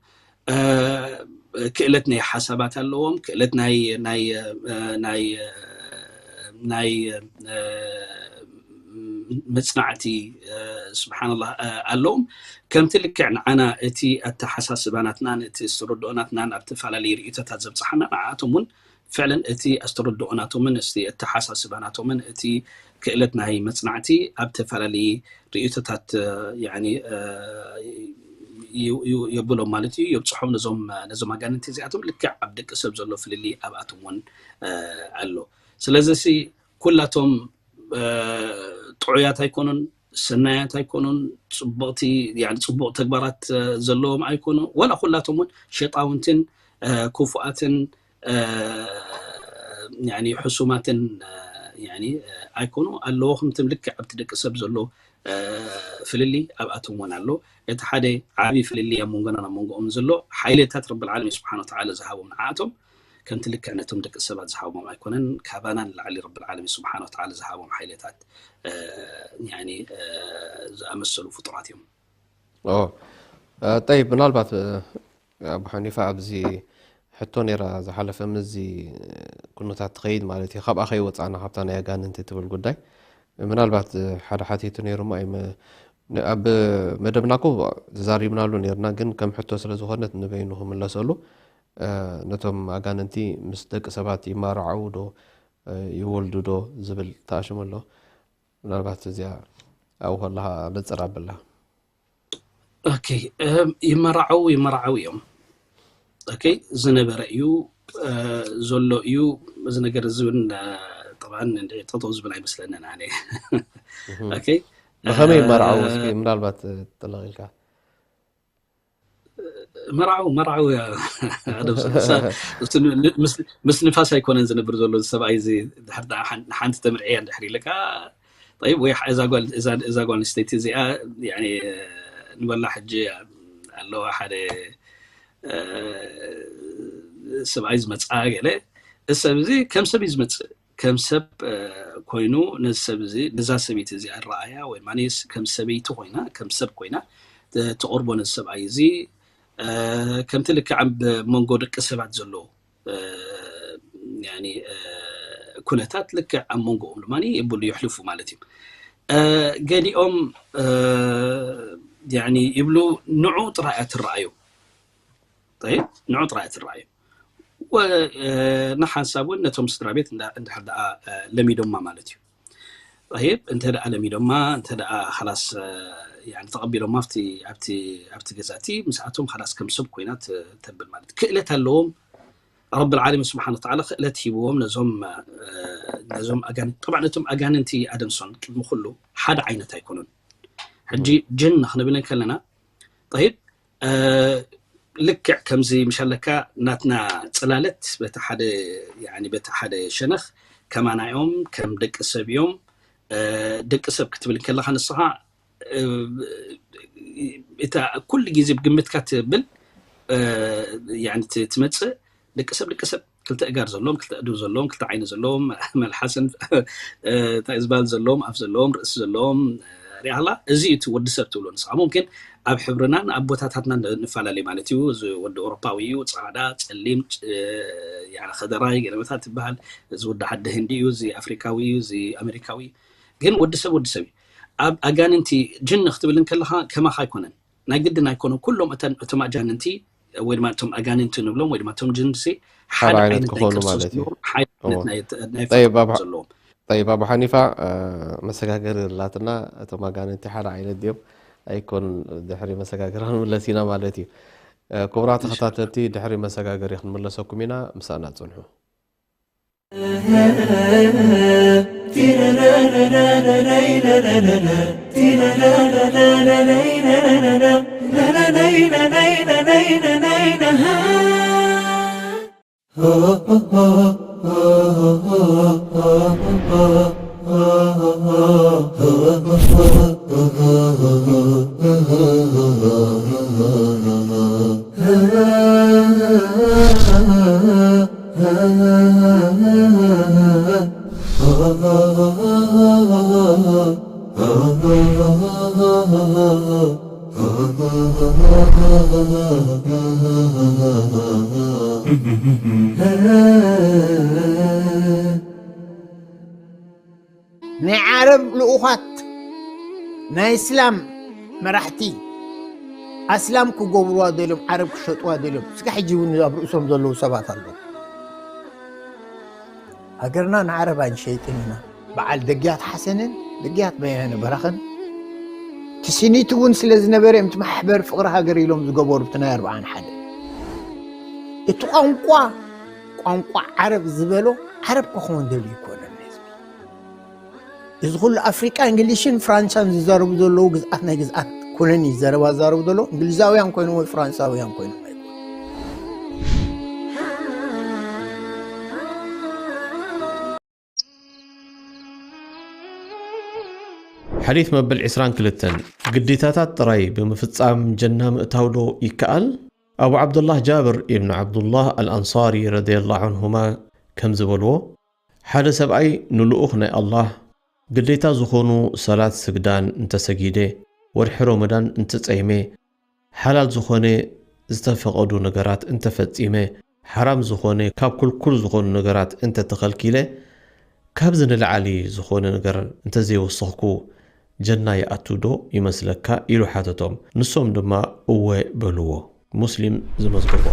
ክእለት ናይ ሓሳባት ኣለዎም ክእለት ናይ ናይ ናይ ናይ መፅናዕቲ ስብሓንላ ኣለዎም ከምቲ ልክዕ ንዓና እቲ ኣተሓሳስባ ናትናን እቲ ዝተረድኦ ናትናን ኣብ ተፈላለዩ ርእቶታት ዘብፅሓና ንዓኣቶም እውን ፍዕለን እቲ ኣስተረድኦ ናቶምን እቲ ኣተሓሳስባ ናቶምን እቲ ክእለት ናይ መፅናዕቲ ኣብ ተፈላለየ ርእቶታት የብሎም ማለት እዩ የብፅሖም ነዞም ነዞም ኣጋንንቲ እዚኣቶም ልክዕ ኣብ ደቂ ሰብ ዘሎ ፍልልይ ኣብኣቶም እውን ኣሎ ስለዚ ኩላቶም ጥዑያት ኣይኮኑን ሰናያት ኣይኮኑን ፅቡቕቲ ፅቡቕ ተግባራት ዘለዎም ኣይኮኑ ወላ ኩላቶም እውን ሸጣውንትን ክፉኣትን ሕሱማትን ኣይኮኑ ኣለዎ ከምትም ልክዕ ኣብቲ ደቂ ሰብ ዘሎ ፍልልይ ኣብኣቶም እውን ኣሎ እቲ ሓደ ዓብዪ ፍልልይ ኣብ መንጎና ናብ መንጎኦም ዘሎ ሓይልታት ረብል ዓለሚን ስብሓን ወተዓላ ዝሃቦም ንዓኣቶም ከምቲ ልክዕ ነቶም ደቂ ሰባት ዝሃቦም ኣይኮነን ካባና ንላዕሊ ረብል ዓለሚን ስብሓን ወተዓላ ዝሃቦም ሓይልታት ዝኣመሰሉ ፍጡራት እዮም ጠይብ ምናልባት ኣቡ ሓኒፋ ኣብዚ ሕቶ ነይራ ዝሓለፈ ምዚ ኩነታት ትኸይድ ማለት እዩ ካብኣ ከይወፃእና ካብታ ናይ ኣጋንንቲ ትብል ጉዳይ ምናልባት ሓደ ሓቲቱ ነይሩ ኣብ መደብና ኮ ተዛሪብናሉ ነርና ግን ከም ሕቶ ስለ ዝኾነት ንበይኑ ክምለሰሉ ነቶም ኣጋንንቲ ምስ ደቂ ሰባት ይማራዓው ዶ ይወልዱ ዶ ዝብል ተኣሽሙ ኣሎ ምናልባት እዚኣ ኣብኡ ከለካ ነፅር ኣብላ ይመራዓው ይመራዓው እዮም ዝነበረ እዩ ዘሎ እዩ እዚ ነገር እዚ እውን ጠብዓን ጠጠው ዝብል ኣይመስለንን ኣነ ብኸመይ ይመርዓው እስኪ ምናልባት ጥለቕ ኢልካ መርዓው መርዓው ምስ ንፋስ ኣይኮነን ዝነብር ዘሎ ሰብኣይ እዚ ድሕር ሓንቲ ተምርዕያ እንድሕር ኢልካ ወይ እዛ ጓል ኣንስተይቲ እዚኣ ንበላ ሕጂ ኣለዋ ሓደ ሰብኣይ ዝመፅኣ ገለ እዚ ሰብ እዚ ከም ሰብ እዩ ዝመፅእ ከም ሰብ ኮይኑ ነዚ ሰብ እዚ ነዛ ሰበይቲ እዚኣ ረኣያ ወይ ድማ ከም ሰበይቲ ኮይና ከም ሰብ ኮይና ትቐርቦ ነዚ ሰብኣይ እዚ ከምቲ ልክዕ ኣብ መንጎ ደቂ ሰባት ዘሎ ኩነታት ልክዕ ኣብ መንጎኦም ድማ የብሉ የሕልፉ ማለት እዩ ገሊኦም ይብሉ ንዑ ጥራይ ትረኣዩ ንዑ ጥራይ ትረኣዩ ንሓንሳብ እውን ነቶም ስድራ ቤት እንድሕር ደኣ ለሚዶማ ማለት እዩ ይብ እንተ ደኣ ለሚዶማ እንተ ደኣ ላስ ተቐቢሎማ ኣብቲ ገዛእቲ ምስኣቶም ላስ ከም ሰብ ኮይና ተብል ማለት ክእለት ኣለዎም ረብ ዓለሚን ስብሓን ወተዓላ ክእለት ሂብዎም ነዞም ነዞም ኣጋንንቲ ጠብዓ ነቶም ኣጋንንቲ ኣደምሶን ቅድሚ ኩሉ ሓደ ዓይነት ኣይኮኑን ሕጂ ጅን ክንብል ከለና ጠይብ ልክዕ ከምዚ ምሻለካ ናትና ፅላለት በቲ ሓደ በቲ ሓደ ሸነኽ ከማናዮም ከም ደቂ ሰብ እዮም ደቂ ሰብ ክትብል ከለካ ንስኻ እታ ኩሉ ግዜ ብግምትካ ትብል ትመፅእ ደቂ ሰብ ደቂ ሰብ ክልተ እጋር ዘለዎም ክልተ እዱ ዘለዎም ክልተ ዓይኒ ዘለዎም መልሓስን እንታይ ዝበሃል ዘለዎም ኣፍ ዘለዎም ርእሲ ዘለዎም ሪኣላ እዚ እቲ ወዲ ሰብ ትብሎ ንስኻ ሙምኪን ኣብ ሕብርናን ኣብ ቦታታትና ንፈላለዩ ማለት እዩ እዚ ወዲ ኤውሮፓዊ እዩ ፃዕዳ ፀሊም ከደራይ ገለመታት ትበሃል እዚ ወዲ ዓዲ ህንዲ እዩ እዚ ኣፍሪካዊ እዩ እዚ ኣሜሪካዊ ግን ወዲ ሰብ ወዲ ሰብ እዩ ኣብ ኣጋንንቲ ጅን ክትብል እንከለካ ከማኻ ኣይኮነን ናይ ግድን ኣይኮነ ኩሎም እተን እቶም ኣጃንንቲ ወይ ድማ እቶም ኣጋንንቲ ንብሎም ወይ ድማ እቶም ጅንሲ ሓደ ዓይነት ክኾኑ ማለት እዩ ጠይብ ኣቡ ሓኒፋ መሰጋገሪ ላትና እቶም ኣጋንንቲ ሓደ ዓይነት ድዮም ኣይኮን ድሕሪ መሰጋገሪ ክንምለስ ኢና ማለት እዩ። ክቡራት ተኸታተልቲ፣ ድሕሪ መሰጋገሪ ክንምለሰኩም ኢና፣ ምሳና ጽንሑ። ናይ ዓረብ ልኡኻት ናይ እስላም መራሕቲ ኣስላም ክገብርዋ ደልዮም ዓረብ ክሸጥዋ ደልዮም ስጋ ሕጂ እውን ኣብ ርእሶም ዘለዉ ሰባት ኣለዉ። ሃገርና ንዓረብ ኣይንሸይጥን ኢና። በዓል ደግያት ሓሰንን ደግያት በያነ በራኸን ትስኒት እውን ስለ ዝነበረ እዮም እቲ ማሕበር ፍቕሪ ሃገር ኢሎም ዝገበሩ እቲ ናይ ኣርብዓን ሓደ። እቲ ቋንቋ ቋንቋ ዓረብ ዝበሎ ዓረብ ክኸውን ደልዩ ይኮነን ህዝቢ። እዚ ኩሉ ኣፍሪቃ እንግሊሽን ፍራንሳን ዝዛረቡ ዘለዉ ግዝኣት ናይ ግዝኣት ኩነኒ ዘረባ ዝዛረቡ ዘለዉ እንግሊዛውያን ኮይኖም ወይ ፍራንሳውያን ኮይኖም ኣይኮኑ። ሓዲት መበል ዕስራን ክልተን፣ ግዴታታት ጥራይ ብምፍጻም ጀና ምእታው ዶ ይከኣል? ኣቡ ዓብዱላህ ጃብር ኢብኑ ዓብዱላህ ኣልኣንሳሪ ረዲየላሁ ዐንሁማ ከም ዝበልዎ፣ ሓደ ሰብኣይ ንልኡኽ ናይ ኣላህ ግዴታ ዝኾኑ ሰላት ስግዳን እንተሰጊደ፣ ወርሒ ሮመዳን እንተጸይመ፣ ሓላል ዝኾነ ዝተፈቐዱ ነገራት እንተፈጺመ፣ ሓራም ዝኾነ ካብ ክልኩል ዝኾኑ ነገራት እንተተኸልኪለ፣ ካብዚ ንላዕሊ ዝኾነ ነገር እንተዘይወሰኽኩ ጀና ይኣቱ ዶ ይመስለካ? ኢሉ ሓተቶም። ንሶም ድማ እወ በልዎ። ሙስሊም ዝመዝግቦ።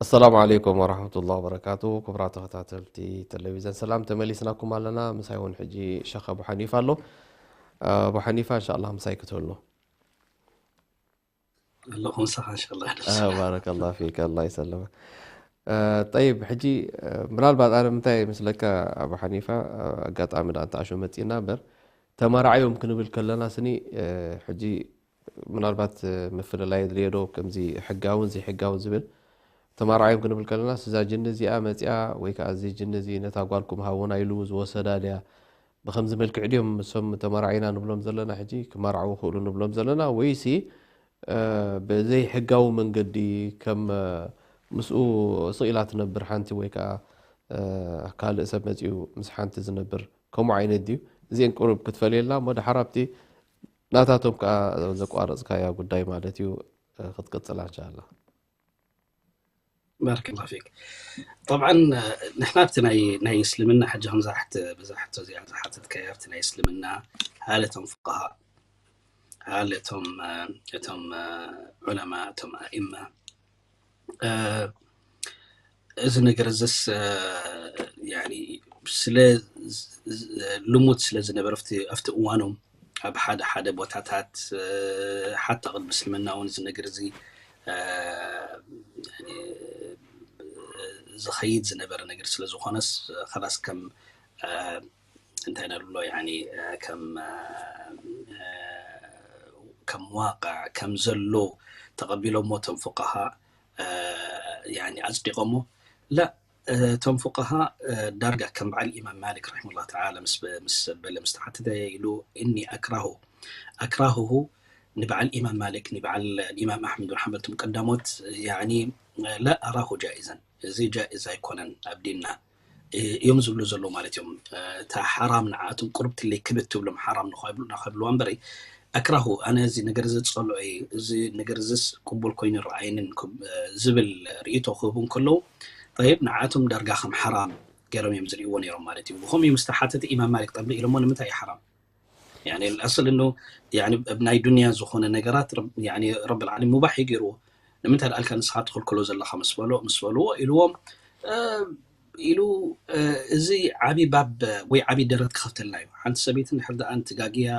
ኣሰላሙ ዓለይኩም ወራህመቱላሂ ወበረካቱ። ክቡራት ተኸታተልቲ ቴሌቪዝን ሰላም፣ ተመሊስናኩም ኣለና። ምሳይ እውን ሕጂ ሸኽ ኣቡ ሓኒፋ ኣሎ። ኣቡ ሓኒፋ፣ እንሻኣላህ ምሳይ ክትህሉ። ኣለኹ ምሳኻ፣ እንሻኣላህ። ደስ። ባረከላህ ፊክ፣ ኣላህ ይሰልመክ። ጠይብ፣ ሕጂ ምናልባት ኣነ ምንታይ ምስለካ ኣቡ ሓኒፋ፣ ኣጋጣሚ ዳ እንተኣሾ መጺእና እምበር፣ ተመራዕዮም ክንብል ከለና ስኒ፣ ሕጂ ምናልባት ምፍልላይ የድልዮ ዶ፣ ከምዚ ሕጋውን ዘይሕጋውን ዝብል፣ ተመራዕዮም ክንብል ከለና፣ እዛ ጅኒ እዚኣ መጺኣ ወይ ከኣ እዚ ጅኒ እዚ ነታ ጓልኩም ሃቡና ኢሉ ዝወሰዳ ድያ? ብኸምዚ መልክዕ ድዮም እሶም ተመራዒና ንብሎም ዘለና፣ ሕጂ ክመርዓዉ ክእሉ ንብሎም ዘለና፣ ወይሲ ብዘይሕጋዊ መንገዲ ከም ምስኡ ስቕ ኢላ ትነብር ሓንቲ ወይ ከኣ ካልእ ሰብ መጺኡ ምስ ሓንቲ ዝነብር ከምኡ ዓይነት ድዩ? እዚአን ቁሩብ ክትፈልየልና እሞ ደሓር ኣብቲ ናታቶም ከኣ ዘቋረጽካያ ጉዳይ ማለት እዩ ክትቅጽላ እንሻላ። ባረከላሁ ፊክ። ጠብዓን ንሕና ኣብቲ ናይ ናይ እስልምና ሕጂ ከምዛ ሕት በዛ ሕቶ እዚኣ ዝሓተትካያ ኣብቲ ናይ እስልምና ሃለ እቶም ፍቃሃ ሃለ እቶም እቶም ዑለማ እቶም ኣኢማ እዚ ነገር እዚስ ያኒ ስለ ልሙድ ስለ ዝነበረ ኣብቲ ኣብቲ እዋኖም ኣብ ሓደ ሓደ ቦታታት ሓታ ቅድሚ እስልምና እውን እዚ ነገር እዚ ዝኸይድ ዝነበረ ነገር ስለ ዝኾነስ ከላስ ከም እንታይ ነብሎ ያኒ ከም ከም ዋቃዕ ከም ዘሎ ተቐቢሎሞ እቶም ፍቃሃ ያኒ ኣጽዲቆሞ ላ እቶም ፉቃሃ ዳርጋ ከም በዓል ኢማም ማሊክ ረሒመሁላህ ተዓላ ምስ ምስ በለ ምስ ተሓተተ ኢሉ እኒ ኣክራሁ ኣክራሁሁ ንበዓል ኢማም ማሊክ ንበዓል ኢማም ኣሕመድ ብን ሓንበል ቶም ቀዳሞት ያኒ ላ ኣራሁ ጃኢዘን እዚ ጃኢዝ ኣይኮነን ኣብ ዲንና እዮም ዝብሉ ዘለዉ ማለት እዮም። እታ ሓራም ንዓኣቶም ቁርብትለይ ክብት ትብሎም ሓራም ንኸብልዋ እምበረይ ኣክራሁ ኣነ እዚ ነገር እዚ ዝፀልኦ እዩ እዚ ነገር እዚስ ቅቡል ኮይኑ ይረኣየንን ዝብል ርእይቶ ክህቡ እንከለዉ ጠይብ ንዓቶም ዳርጋ ከም ሓራም ገይሮም እዮም ዝርእይዎ ነይሮም ማለት እዩ። ብኸምኡ ምስ ተሓተተ ኢማም ማሊክ ጠምሪ ኢሎሞ ንምንታይ እዩ ሓራም? يعني الأصل إنه يعني اب ናይ ዱንያ ዝኾነ ነገራት يعني رب العالمين ሙባሕ እዩ ገይርዎ ንምንታይ ደኣልካ ንስኻ ትኽልክሎ ዘለኻ ምስ በሎ ምስ በልዎ ኢልዎም ኢሉ እዚ ዓብዪ ባብ ወይ ዓብዪ ደረት ክኸፍተልና እዩ። ሓንቲ ሰበይቲ እንድሕር ደኣ ንትጋግያ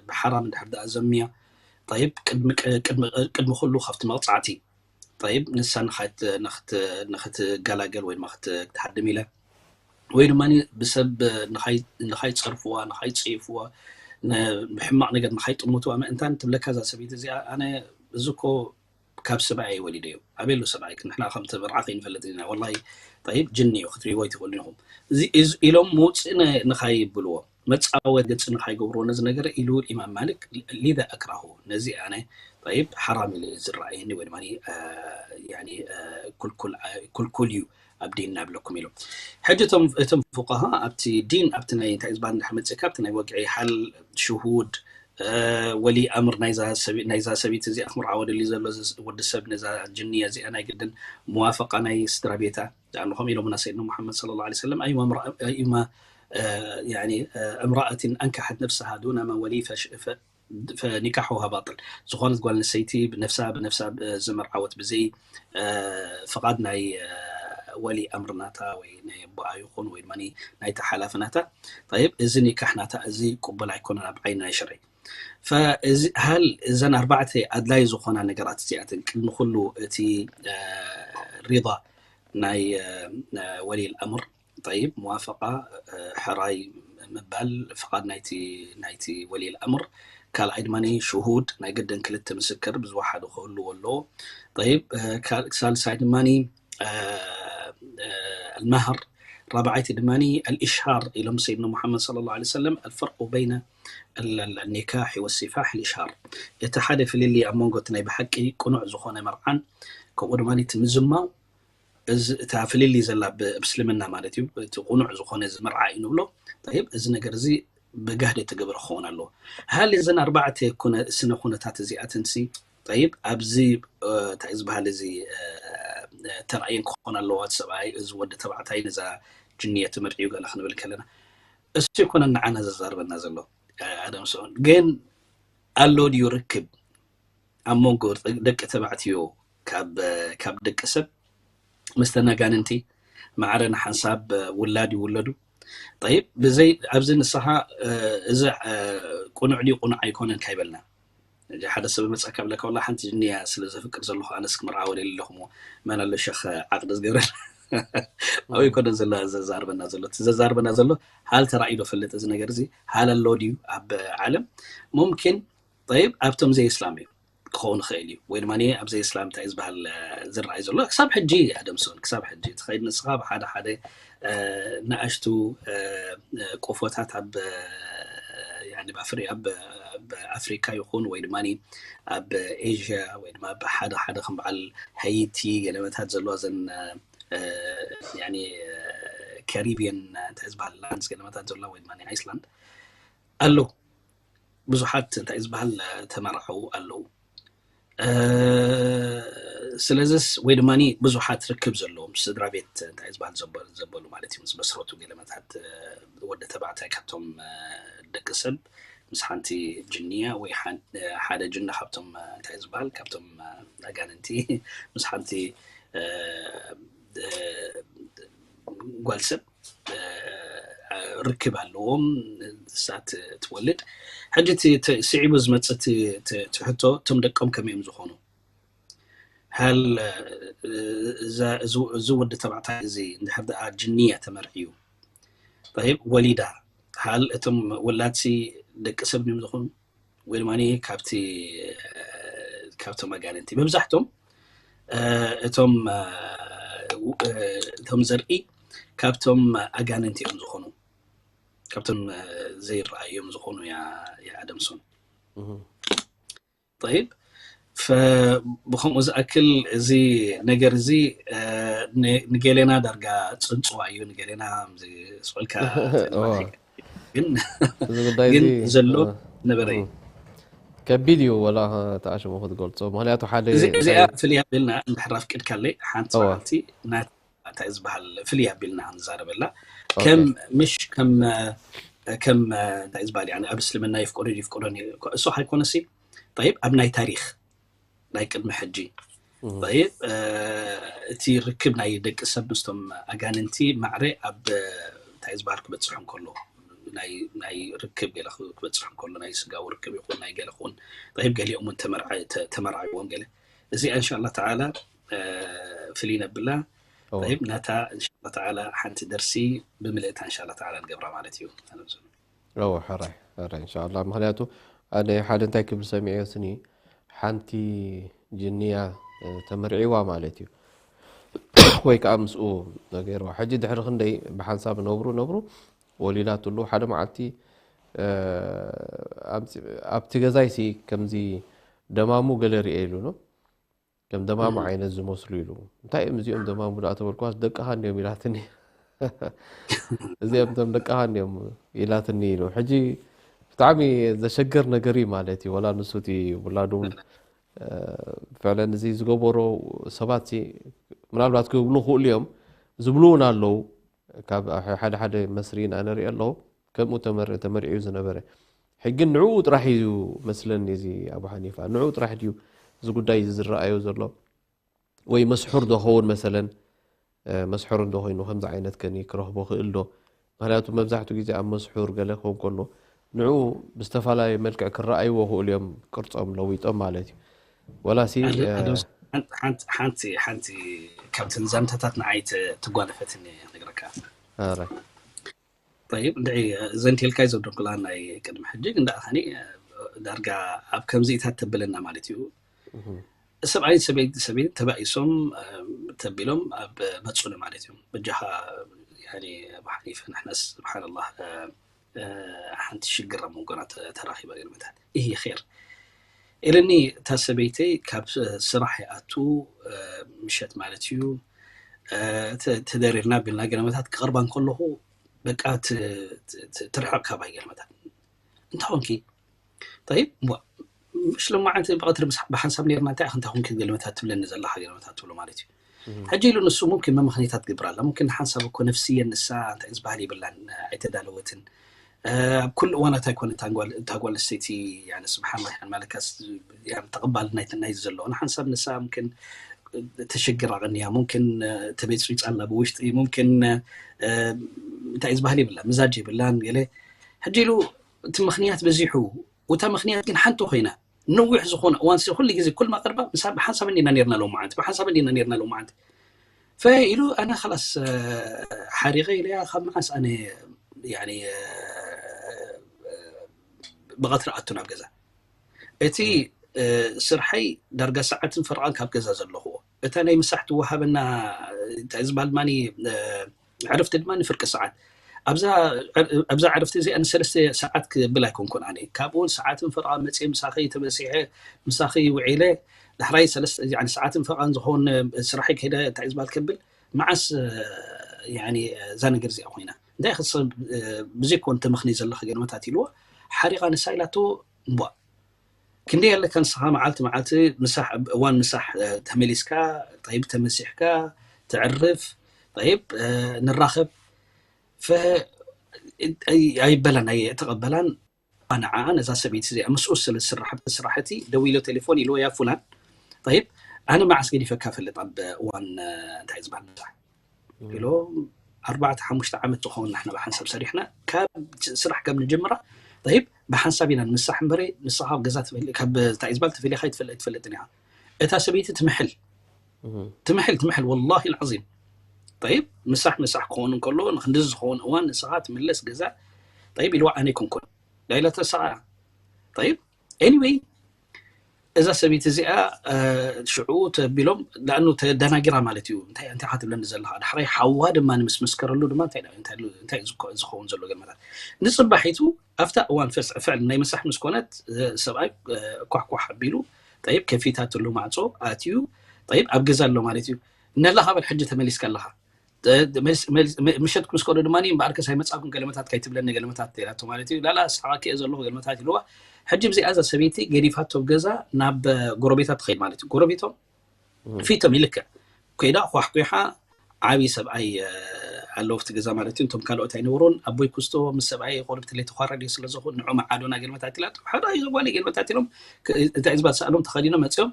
ብሓራም እንድሕር ደኣ ዘምያ ጠይብ ቅድሚ ኩሉ ካብቲ መቕፃዕቲ ጠይብ ንሳ ንኻይትገላገል ወይ ድማ ክትሓድም ኢለ ወይ ድማ ብሰብ ንኻይፀርፍዋ ንኻይፀይፍዋ ብሕማቕ ነገር ንኻይጥምትዋ ምእንታን ትብለካ እዛ ሰበይቲ እዚኣ ኣነ እዚ እኮ ካብ ሰብኣይ ወሊደዮ ኣበይ ኣሎ ሰብኣይ ንሕና ከም ተመርዓ ከይንፈልጥ ኢና ወላሂ ጠይብ ጅኒ እዩ ክትሪእዎ ኣይትኽእሉን ኢኹም ኢሎም መውፅኢ ንኻይብልዎ መፃወት ገፂ ንኻይገብርዎ ነዚ ነገር ኢሉ ኢማም ማሊክ ሊዛ ኣክራሁ ነዚ ኣነ ጠይብ ሓራም ኢለ ዝረኣየኒ ወይ ድማ ኩልኩል እዩ ኣብ ዲን ናብለኩም ኢሎም። ሕጂ እቶም ፉቃሃ ኣብቲ ዲን ኣብቲ ናይ እንታይ ዝበሃል እንድሕር መፅእካ ኣብቲ ናይ ወግዒ ሓል ሽሁድ ወሊ ኣምር ናይዛ ሰበይቲ እዚኣ ክምርዓወ ደልዩ ዘሎ ወዲ ሰብ ነዛ ጅንያ እዚኣ ናይ ግድን መዋፈቃ ናይ ስድራ ቤታ ዳኣንኹም ኢሎምና ሰይድና ሙሓመድ صلى الله عليه وسلم أيما امرأة يعني امرأة أنكحت نفسها دون ما ولي فنكاحها باطل ዝኾነት ጓል ኣንስተይቲ ብነፍሳ ብነፍሳ ዝመርዓወት ብዘይ ፍቓድ ናይ ወሊ ኣምር ናታ ወይ ናይ ኣቦኣ ይኹን ወይ ድማ ናይቲ ሓላፊ ናታ طيب እዚ ኒካሕ ናታ እዚ ቅቡል ኣይኮነን ኣብ ዓይኒ ናይ ሸርዒ فهل እዘን ኣርባዕተ ኣድላይ ዝኾና ነገራት እዚኣተን ቅድሚ ኩሉ እቲ ሪዳ ናይ ወሊ ኣምር ጠይብ ሙዋፈቃ ሕራይ ምባል ፍቓድ ናይቲ ናይቲ ወሊ ኣምር ካልኣይ ድማ ሽሁድ ናይ ግድን ክልተ ምስክር ብዝወሓደ ክህልዎ ኣለዎ። ጠይብ ሳልሳይ ድማ المهر ራብዓይቲ ድማ الإشهار ኢሎም ሰይድና ሙሓመድ صلى الله عليه وسلم الفرق بين النكاح والسفاح الإشهار እቲ ሓደ ፍልልይ ኣብ መንጎ እቲ ናይ ብሓቂ ቅኑዕ ዝኾነ መርዓን ከምኡ ድማ እቲ ምዝማው እዚ እታ ፍልልይ ዘላ ብእስልምና ማለት እዩ እቲ ቅኑዕ ዝኾነ እዚ መርዓ እዩ ንብሎ ጠይብ እዚ ነገር እዚ ብጋህዲ ተገበረ ክኸውን ኣለዎ ሃል እዘን ኣርባዕተ ስነ ኩነታት እዚኣተንሲ ጠይብ ኣብዚ እንታይ ዝበሃል እዚ ተራእየን ክኾን ኣለዋ ሰብኣይ እዚ ወዲ ተባዕታይ ነዛ ጅንየ ተመርዕዩ ገለ ክንብል ከለና እሱ ይኮነ ንዓና ዘዛርበና ዘሎ ኣደም ሰውን ግን ኣሎ ድዩ ርክብ ኣብ መንጎ ደቂ ተባዕትዮ ካብ ደቂ ሰብ ምስ ተነጋንንቲ ማዕረ ንሓንሳብ ውላድ ይውለዱ ጠይብ ብዘይ ኣብዚ ንስኻ እዚ ቁኑዕ ድዩ ቁኑዕ ኣይኮነን ካይበልና ሓደ ሰብ መፀካ ብለካ ወላ ሓንቲ ጅንያ ስለ ዘፍቅር ዘለኹ ኣነስ ክምርዓወ ደሊ ኣለኹ መን ኣሎ ሸኽ ዓቅዲ ዝገብረል ኣብይ ኮነ ዘሎ ዘዛርበና ዘሎ ዘዛርበና ዘሎ ሃል ተራእዩ ዶ ፈልጥ እዚ ነገር እዚ ሃል ኣሎ ድዩ ኣብ ዓለም ሙምኪን ጠይብ ኣብቶም ዘይእስላም እዩ ክኸውን ይኽእል እዩ ወይ ድማ ኣብ ዘይእስላም እንታይ ዝበሃል ዝረኣይ ዘሎ ክሳብ ሕጂ ኣደምሶን ክሳብ ሕጂ ትኸይድ ንስኻ ብሓደ ሓደ ንኣሽቱ ቆፎታት ኣብ ኣብ ኣፍሪካ ይኹን ወይ ድማ ኣብ ኤዥያ ወይ ድማ ሓደ ሓደ ከም በዓል ሃይቲ ገለመታት ዘለዋ ዘን ካሪቢየን እንታይ ዝበሃል ላንድስ ገለመታት ዘለዋ ወይ ድማ ኣይስላንድ ኣለዉ ብዙሓት እንታይ ዝበሃል ተመርዓዉ ኣለዉ ስለዚስ ወይ ድማ ብዙሓት ርክብ ዘለዎም ስድራ ቤት እንታይ ዝበሃል ዘበሉ ማለት እዩ ምስ መስረቱ ገለመታት ወዲ ተባዕታይ ካብቶም ደቂ ሰብ ምስ ሓንቲ ጅንያ ወይ ሓደ ጅና ካብቶም እንታይ ዝበሃል ካብቶም ኣጋንንቲ ምስ ሓንቲ ጓል ሰብ ርክብ ኣለዎም እሳ ትወልድ ሕጂ ስዒቡ ዝመፅእ ትሕቶ እቶም ደቆም ከመይ እዮም ዝኾኑ ሃል እዚ ወዲ ተባዕታይ እዚ እንድሕር ደኣ ጅንያ ተመርዕዩ ጠይብ ወሊዳ ሃል እቶም ወላድሲ ደቂ ሰብ ድዮም ዝኾኑ ወይ ድማ ካብቲ ካብቶም ኣጋንንቲ መብዛሕቶም እቶም እቶም ዘርኢ ካብቶም ኣጋንንቲ እዮም ዝኾኑ፣ ካብቶም ዘይረኣዮም ዝኾኑ የኣደምሶም። ጠይብ፣ ብከምኡ ዝኣክል እዚ ነገር እዚ ንገሌና ዳርጋ ፅንፅዋ እዩ። ንገሌና ስልካ ግን ዘሎ ነበረ እዩ። ከቢድ እዩ ወላ ተኣሽሙ ክትገልፆ። ምክንያቱ ሓደ እዚኣ ፍልያ ቢልና እንድሕር ኣፍቅድካለይ ሓንቲ መዓልቲ ናት እንታይ ዝበሃል ፍልይ ኣቢልና ንዛረበላ። ከም ምሽ ከም ከም እንታይ ዝበሃል ኣብ እስልምና ይፍቀዶ ይፍቀዶ እሱ ሃይኮነሲ። ጠይብ፣ ኣብ ናይ ታሪክ ናይ ቅድሚ ሕጂ ጠይብ፣ እቲ ርክብ ናይ ደቂ ሰብ ምስቶም ኣጋንንቲ ማዕረ ኣብ እንታይ ዝበሃል ክበፅሕ እንከሎ ናይ ርክብ ገለ ክበፅሕ እንከሎ ናይ ስጋዊ ርክብ ይኹን ናይ ገለ ክውን ጠይብ፣ ገሊኦም እውን ተመርዓይዎም ገለ እዚኣ እንሻላ ተዓላ ፍልይ ነብላ። ጠይብ፣ ናታ እንሻላ ተዓላ ሓንቲ ደርሲ ብምልእታ እንሻላ ተዓላ ንገብራ ማለት እዩ። እወ ሕራይ ሕራይ እንሻላ። ምክንያቱ ኣነ ሓደ እንታይ ክብል ሰሚዐዮ ስኒ ሓንቲ ጅንያ ተመርዒዋ ማለት እዩ ወይ ከዓ ምስኡ ነገርዋ። ሕጂ ድሕሪ ክንደይ ብሓንሳብ ነብሩ ነብሩ ወሊዳትሉ ሓደ መዓልቲ ኣብቲ ገዛይ ሲ ከምዚ ደማሙ ገለ ርኤ ኢሉ ነው ከም ደማሙ ዓይነት ዝመስሉ ኢሉ እንታይ እዮም እዚኦም ደማሙ ደኣ ተበልኳስ ደቅኻ እንዲዮም ኢላትኒ እዚኦም ቶም ደቅኻ እንዲዮም ኢላትኒ ኢሉ ሕጂ ብጣዕሚ ዘሸገር ነገር እዩ ማለት እዩ ወላ ንሱ እቲ ውላዱ ፍዕለን እዚ ዝገበሮ ሰባት ምናልባት ክብሉ ክእሉ እዮም ዝብሉ እውን ኣለዉ ካብ ሓደ ሓደ መስሪ ኢና ንርኢ ኣለዉ ከምኡ ተመርዒ ተመርዒዩ ዝነበረ ሕግን ንዕኡ ጥራሕ እዩ መስለኒ እዚ ኣቡ ሓኒፋ ንዕኡ ጥራሕ ድዩ እዚ ጉዳይ እዚ ዝረኣዮ ዘሎ ወይ መስሑር ዶ ኸውን መሰለን መስሑር እንዶ ኮይኑ ከምዚ ዓይነት ከኒ ክረኽቦ ክእል ዶ ምክንያቱ መብዛሕትኡ ግዜ ኣብ መስሑር ገለ ክኸውን ከሎ ንዕኡ ብዝተፈላለየ መልክዕ ክረኣይዎ ክእሉ እዮም ቅርፆም ለዊጦም ማለት እዩ ወላሲ ሓንቲ ሓንቲ ካብተን ዛንታታት ንዓይ ትጓነፈትኒ ክነግረካ። ጠይብ፣ እንድዒ ዘንቲልካይ ዘብደኩላ ናይ ቅድሚ ሕጂ ግን ደኣ ከኒ ዳርጋ ኣብ ከምዚኢታት ተብለና ማለት እዩ። ሰብኣይን ሰበይትን ተባኢሶም ተቢሎም ኣብ መፁኒ ማለት እዮም። በጃኻ ያኒ ኣቡ ሓኒፈ ንሕናስ ስብሓንላህ ሓንቲ ሽግር ኣብ መንጎና ተራኺባ ገለ መታት ይህ ኸይር ኢለኒ እታ ሰበይተይ ካብ ስራሕ ይኣቱ ምሸት ማለት እዩ ተደሪርና ቢልና ገለ መታት ክቐርባ እንከለኹ በቃ ትርሕቕ ካባይ ገለ መታት እንታይ ኾንኪ ጠይብ ምሽ ሎማዓንቲ ብቐትሪ ብሓንሳብ ነርና እንታይ ክንታ ኹንኪ ገለ መታት ትብለኒ ዘለኻ ገለ መታት ትብሎ ማለት እዩ ሕጂ ኢሉ ንሱ ሙምኪን መምኽኒታት ትገብር ኣላ ሙምኪን ንሓንሳብ እኮ ነፍስየን ንሳ እንታይ ዝበሃል የብላን ኣይተዳለወትን ኣብ ኩሉ እዋናት ኣይኮነ እታ ጓል ኣንስተይቲ ስብሓንላ ማለካ ተቐባልነት ናይ ዘሎ ንሓንሳብ ንሳ ሙምኪን ተሸግር ኣቐንያ ሙምኪን ተቤፅቢፃ ኣላ ብውሽጢ ሙምኪን እንታይ ዝበሃል የብላ ምዛጅ የብላን ገለ ሕጂ ኢሉ እቲ ምኽንያት በዚሑ እታ ምኽንያት ግን ሓንቲ ኮይና ነዊሕ ዝኾነ እዋን ሲ ኩሉ ግዜ ኩል ማቀርባ ምሳ ብሓንሳብ እንዲና ነርና ሎም መዓንቲ ብሓንሳብ እንዲና ነርና ሎም መዓንቲ ፈ ኢሉ ኣነ ከላስ ሓሪቀ ኢለያ ካብ መዓስ ኣነ ብቐትሪ ኣቱ ናብ ገዛ እቲ ስርሐይ ዳርጋ ሰዓትን ፈርቓን ካብ ገዛ ዘለኽዎ እታ ናይ ምሳሕ ትወሃበና እንታይ ዝበሃል ድማ ዕረፍቲ ድማ ንፍርቂ ሰዓት ኣብዛ ዕረፍቲ እዚኣ ንሰለስተ ሰዓት ክብል ኣይኮንኩን ኣነ ካብኡ ሰዓትን ፈርቓን መፅየ ምሳኺ ተበሲሐ ምሳኺ ውዒለ ዳሕራይ ሰዓትን ፈርቓን ዝኸውን ስራሐይ ከይደ እንታይ ዝበሃል ከብል መዓስ እዛ ነገር እዚኣ ኮይና እንታይ ክሰብ ብዘይኮን ተመኽኒ ዘለኻ ገርመታት ኢልዎ ሓሪቓ ንሳ ኢላቶ እምቧ ክንደይ ኣለካ ንስኻ መዓልቲ መዓልቲ ምሳሕ እዋን ምሳሕ ተመሊስካ ጠይብ ተመሲሕካ ትዕርፍ ጠይብ ንራኸብ ኣይበላን ኣይተቐበላን ንዓ ነዛ ሰበይቲ እዚኣ ምስኡ ስለ ዝስራሕ ስራሕቲ ደው ኢሎ ቴሌፎን ኢልዎ ያ ፉላን ጠይብ ኣነ መዓስ ገዲፈካ ፈልጥ ኣብ እዋን እንታይ ዝበሃል ምሳሕ ኢሎ ኣርባዕተ ሓሙሽተ ዓመት ዝኸውን ንሕና ብሓንሳብ ሰሪሕና ካብ ስራሕ ካብ ንጀምራ ይብ ብሓንሳብ ኢና ንምሳሕ እምበረ ንስኻ ኣብ ገዛ ካብ እንታይ ዝበሃል ተፈሊኻ ይትፈልጥ ትፈልጥን ኢኻ እታ ሰበይቲ ትምሕል ትምሕል ትምሕል ወላሂ ልዓዚም ይብ ምሳሕ ምሳሕ ክኸውን እንከሎ ንክንድዚ ዝኸውን እዋን ንስኻ ትምለስ ገዛ ይብ ኢልዋ ኣነ ይኮንኮን ዳይላ ተሳቃ ይብ anyway እዛ ሰበይቲ እዚኣ ሽዑ ተቢሎም ዳኣኑ ተደናጊራ ማለት እዩ። እንታይ እንታይ ኢኻ ትብለኒ ዘለኻ? ዳሕራይ ሓዋ ድማ ንምስመስከረሉ ድማ እንታይ እንታይ ዝኸውን ዘሎ ገልመታት ንፅባሒቱ ኣብታ እዋን ፍዕል ናይ መሳሕ ምስ ኮነት ሰብኣይ ኳሕኳሕ ኣቢሉ ጠይብ ከፊታትሉ ማዕፆ ኣትዩ ጠይብ ኣብ ገዛ ኣሎ ማለት እዩ። ነላ ካበል ሕጂ ተመሊስካ ኣለኻ ምሸት ምስ ከዶ ድማ እምበኣርከስ ኣይመፃእኩም ገለመታት ከይትብለኒ ገለመታት ኢላቶ ማለት እዩ። ላላ ስሓቃኪ እየ ዘለኹ ገለመታት ኢልዋ። ሕጂ ብዚኣ እዛ ሰበይቲ ገዲፋቶ ገዛ ናብ ጎረቤታት ትኸይድ ማለት እዩ። ጎረቤቶም ፊቶም ይልክዕ ኮይዳ ኳሕኩሓ ዓብዪ ሰብኣይ ኣለዉ ኣብቲ ገዛ ማለት እዩ። እቶም ካልኦት ኣይነበሩን። ኣቦይ ኩስቶ ምስ ሰብኣይ ቆልብትለይ ተኳረድ ስለ ዝኾን ንዑ መዓዶና ገለመታት ኢላቶ ሓደ ኣዩ ዘጓለ ገለመታት ኢሎም እንታይ ዝበሃል ሰኣሎም ተኸዲኖም መፅኦም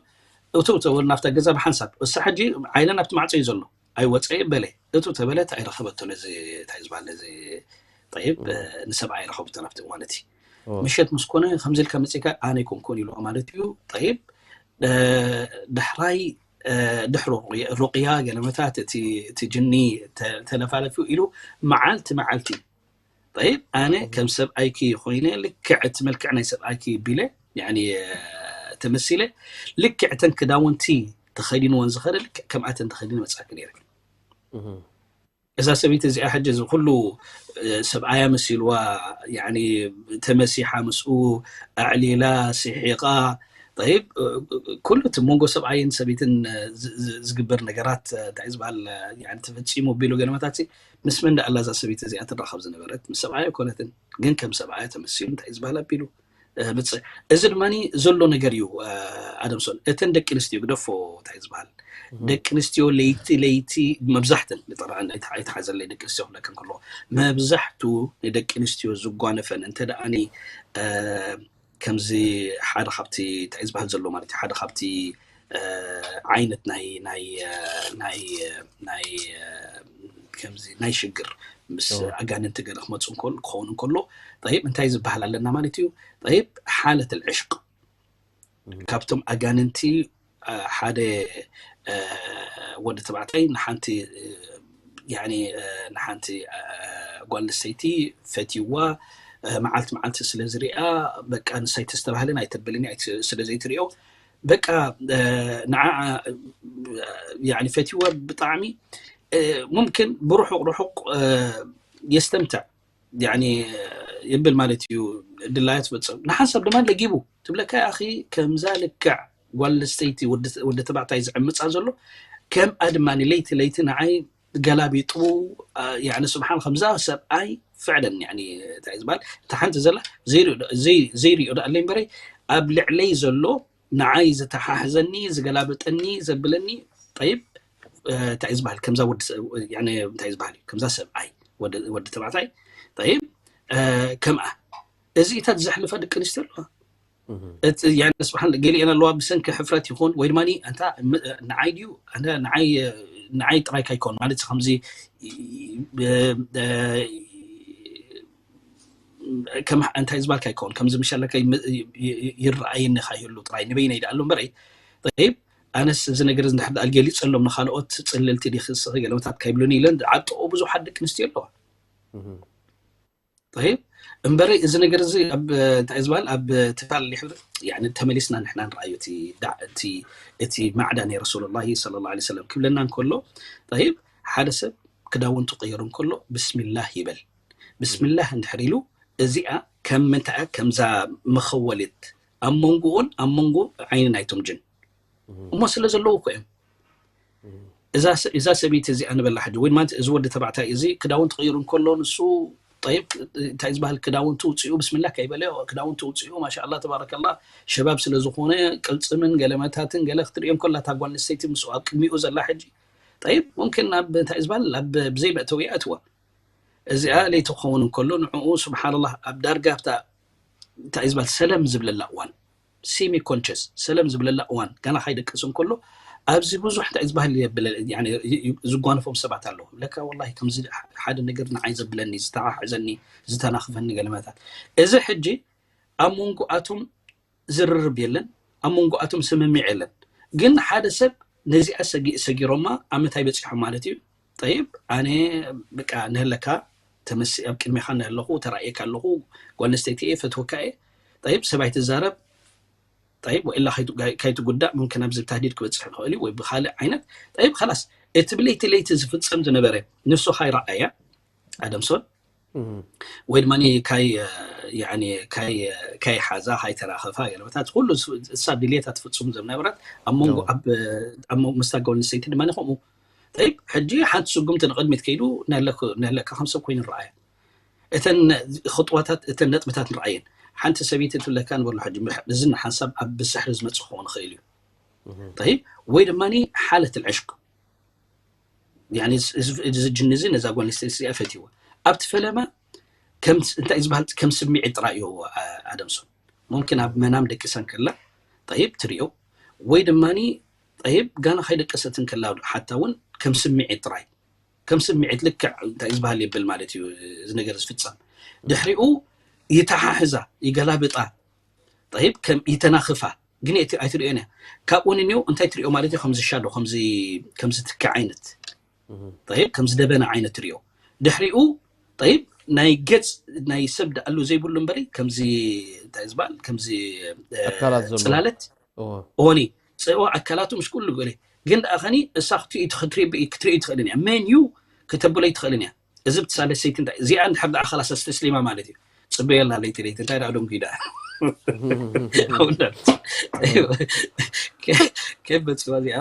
እቱ ተበሉ ናብታ ገዛ ብሓንሳብ እሳ ሕጂ ዓይነን ኣብቲ ማዕፆ እዩ ዘሎ። ኣይወፀ በለ እቱ ተበለት ኣይረኸበቶ ነዚ እንታይ ዝበሃል ነዚ ጠይብ ንሰብኣይ ኣይረኸብቶ ናብቲ ማለት እዩ። ምሸት ምስ ኮነ ከምዚ ኢልካ መፅእካ ኣነ ኣይኮንኩን ኢሉ ማለት እዩ። ጠይብ ዳሕራይ ድሕሪ ሩቅያ ገለመታት እቲ ጅኒ ተለፋለፊ ኢሉ መዓልቲ መዓልቲ ጠይብ ኣነ ከም ሰብኣይኪ ኮይነ ልክዕ እቲ መልክዕ ናይ ሰብኣይኪ ቢለ ተመሲለ ልክዕ እተን ክዳውንቲ ተኸዲንወን ዝኸደ ልክዕ ከምኣተን ተኸዲነ መፅኣኪ ነይረ። እዛ ሰበይቲ እዚኣ ሕጂ እዚ ኩሉ ሰብኣያ መሲልዋ ተመሲሓ ምስኡ ኣዕሊላ ስሒቓ ይብ ኩሉ እቲ መንጎ ሰብኣይን ሰበይትን ዝግበር ነገራት እንታይ ዝበሃል ተፈፂሙ ቢሉ ገለመታት ምስ መን ዳኣላ እዛ ሰበይቲ እዚኣ ትራኸብ ዝነበረት ምስ ሰብኣያ ኣይኮነትን ግን ከም ሰብኣያ ተመሲሉ እንታይ ዝበሃል ኣቢሉ ምፅእ እዚ ድማ ዘሎ ነገር እዩ። ኣደምሶን እተን ደቂ ኣንስትዮ ግደፎ እንታይ ዝበሃል ደቂ ኣንስትዮ ለይቲ ለይቲ መብዛሕተን ብጠብዓ ኣይተሓዘለይ ደቂ ኣንስትዮ ክብለክን ከሎ መብዛሕቱ ንደቂ ኣንስትዮ ዝጓነፈን እንተ ደኣ ከምዚ ሓደ ካብቲ እንታይ ዝበሃል ዘሎ ማለት ሓደ ካብቲ ዓይነት ናይ ናይ ናይ ናይ ከምዚ ናይ ሽግር ምስ ኣጋንንቲ ገለ ክመፁ ክኸውን ከሎ ይብ እንታይ ዝበሃል ኣለና ማለት እዩ። ይብ ሓለት ዕሽቅ ካብቶም ኣጋንንቲ ሓደ ወዲ ተባዕታይ ንሓንቲ ንሓንቲ ጓል ኣንስተይቲ ፈትይዋ መዓልቲ መዓልቲ ስለ ዝሪኣ በቃ ንሳይ ተስተባህልን ኣይተብልን ስለ ዘይትሪኦ በቃ ንዓ ፈትይዋ ብጣዕሚ ሙምክን ብርሑቕ ርሑቕ የስተምትዕ ይብል ማለት እዩ። ድላያ ትፈፅም ንሓንሳብ ድማ ለጊቡ ትብለካ ኣኺ ከምዛ ልክዕ ጓል ኣንስተይቲ ወዲ ተባዕታይ ዝዕምፃ ዘሎ ከምኣ ድማ ለይቲ ለይቲ ንዓይ ገላቢጡ ስብሓን ከምዛ ሰብኣይ ፍዕለን እንታይ ዝበሃል እታ ሓንቲ ዘላ ዘይሪኦ ዳኣለይ እምበረይ ኣብ ልዕለይ ዘሎ ንዓይ ዝተሓሕዘኒ ዝገላብጠኒ ዘብለኒ ይብ እንታይ ዝበሃል ከምዛ እንታይ ዝበሃል እዩ ከምዛ ሰብኣይ ወዲ ተባዕታይ ይብ ከምኣ እዚኢታት ዘሕልፋ ደቂ ኣንስትዮ ኣለዋ። ስብሓን ገሊአን ኣለዋ ብሰንኪ ሕፍረት ይኹን ወይ ድማ እንታ ንዓይ ድዩ ንዓይ ጥራይ ካይኮን ማለት ከምዚ ከም እንታይ ዝበልካ ይከውን ከምዚ ምሸለካ ይረኣየኒ ካይህሉ ጥራይ ንበይነይ ደኣሉ እምበረይ ይብ ኣነስ እዚ ነገር እዚ ንድሕር ደኣ ገሊፀሎም ንካልኦት ፅልልቲ ዲክስኺ ገለመታት ካይብሉኒ ኢለን ዓጥቑ ብዙሓት ደቂ ኣንስትዮ ኣለዋ። ይብ እምበረ እዚ ነገር እዚ ኣብ እንታይ ዝበሃል ኣብ ትፋል ሕር ተመሊስና ንሕና ንረኣዩ እቲ ማዕዳ ናይ ረሱሉላ ለ ላ ሰለም ክብለና እንከሎ ይብ ሓደ ሰብ ክዳውንቱ ቀይሩ እንከሎ ብስሚላህ ይበል። ብስሚላህ እንድሕር ኢሉ እዚኣ ከም ምንታይ ከምዛ መኸወሊት ኣብ መንጎኡን ኣብ መንጎ ዓይኒ ናይቶም ጅን እሞ ስለ ዘለዉ እኮ እዮም። እዛ ሰበይቲ እዚኣ ንበላ ሕጂ ወይ ድማ እዚ ወዲ ተባዕታይ እዚ ክዳውንቲ ቀይሩ እንከሎ ንሱ ጠይብ እንታይ ዝበሃል ክዳውንቲ ውፅኡ ብስሚላ ከይበለ ክዳውንቲ ውፅኡ ማሻላ ተባረከላ ሸባብ ስለ ዝኾነ ቅልፅምን ገለመታትን ገለ ክትሪኦ እንከላ እታ ጓል ኣንስተይቲ ምስኡ ኣብ ቅድሚኡ ዘላ ሕጂ ጠይብ ሙምኪን ናብ እንታይ ዝበሃል ኣብ ብዘይ መእተዊ ኣትዋ እዚኣ ለይቲ ክኸውን እንከሎ ንዕኡ ስብሓንላህ ኣብ ዳርጋ ኣብታ እንታይ ዝበሃል ሰለም ዝብለላ እዋን ሴሚ ኮንሽስ ሰለም ዝብለላ እዋን ገና ካይደቅስ እንከሎ ኣብዚ ብዙሕ እንታይ ዝበሃል ዝጓነፎም ሰባት ኣለዉ ለካ ወላ ከምዚ ሓደ ነገር ንዓይ ዘብለኒ ዝተሓሕዘኒ ዝተናኽፈኒ ገለመታት እዚ ሕጂ ኣብ መንጎኣቶም ዝርርብ የለን ኣብ መንጎኣቶም ስምሚዕ የለን ግን ሓደ ሰብ ነዚኣ ሰጊ ሰጊሮማ ኣብ ምንታይ በፂሖም ማለት እዩ ጠይብ ኣነ በቃ ንህለካ ተመሲ ኣብ ቅድሜኻ ንህለኹ ተራእየካ ኣለኹ ጓል ኣንስተይቲ እየ ፈትወካ እየ ጠይብ ሰብኣይ ትዛረብ طيب ወኢላ ከይትጉዳእ ሙምክን ኣብዚ ብታህዲድ ክበፅሕ ንኽእል እዩ ወይ ብካልእ ዓይነት طيب خلاص እቲ ብለይቲ ለይቲ ዝፍፀም ዝነበረ ንሱ ካይረኣያ ኣደምሶን ወይ ድማ ካይ ያኒ ካይ ካይ ሓዛ ካይ ተራኸፋ ገለበታት ኩሉ እሳ ድልየታ ትፍጽም ዝነበረት ኣብ መንጎ ኣብ ኣብ መንጎ ምስታ ጓል ኣንስተይቲ ድማ ከምኡ طيب ሕጂ ሓንቲ ስጉምቲ ንቕድሚት ከይዱ ነለካ ከም ሰብ ኮይኑ ረኣያ እተን ክጥዋታት እተን ነጥብታት ንረኣየን ሓንቲ ሰበይቲ ትብለካ ንበሎ ሕጂ እዚ ሓንሳብ ኣብ ብስሕሪ ዝመጽእ ክኸውን ይኽእል እዩ طيب ወይ ድማ ሓለት العشق يعني እዚ ጅኒ እዚ ነዛ ጓል ኣንስተይቲ እዚኣ ፈትይዋ ኣብቲ ፈለማ እንታይ ዝበሃል ከም ስምዒት ጥራይ እዩ ኣደምሶን ሙምክን ኣብ መናም ደቂሳ እንከላ طيب ትሪኦ ወይ ድማ طيب ጋና ከይደቀሰት እንከላ ሓታ እውን ከም ስምዒት ጥራይ ከም ስምዒት ልክዕ እንታይ ዝበሃል የብል ማለት እዩ እዚ ነገር ዝፍፀም ድሕሪኡ ይተሓሕዛ ይገላብጣ طيب ከም ይተናኽፋ ግን ኣይትሪኦን እያ ካብኡ ንኒው እንታይ ትሪኦ ማለት እዩ ከምዚ ሻዶ ከምዚ ትኪ ዓይነት طيب ከምዚ ደበና ዓይነት ትሪኦ ድሕሪኡ طيب ናይ ገፅ ናይ ሰብ ደኣሉ ዘይብሉ እምበሪ ከምዚ እንታይ ዝበሃል ከምዚ ኣካላት ዘሎ ፅላለት እዎ ኦኒ ፅኦ ኣካላቱ ምስ ኩሉ ገለ ግን ደኣ ኸኒ እሳ ክትርኢ ክትርኢ ክትርኢ ትኽእልን እያ መን እዩ ክተብሎ ኣይትኽእልን እያ እዚ ብትሳለ ሰይቲ እንታይ እዚኣ እንድሕር ደኣ ኸላስ ኣስተስሊማ ማለት እዩ ፅበየላ ለይቲ ለይቲ እንታይ ደኣ ዶም ኪዳ ከብ በፅዋ እዚኣ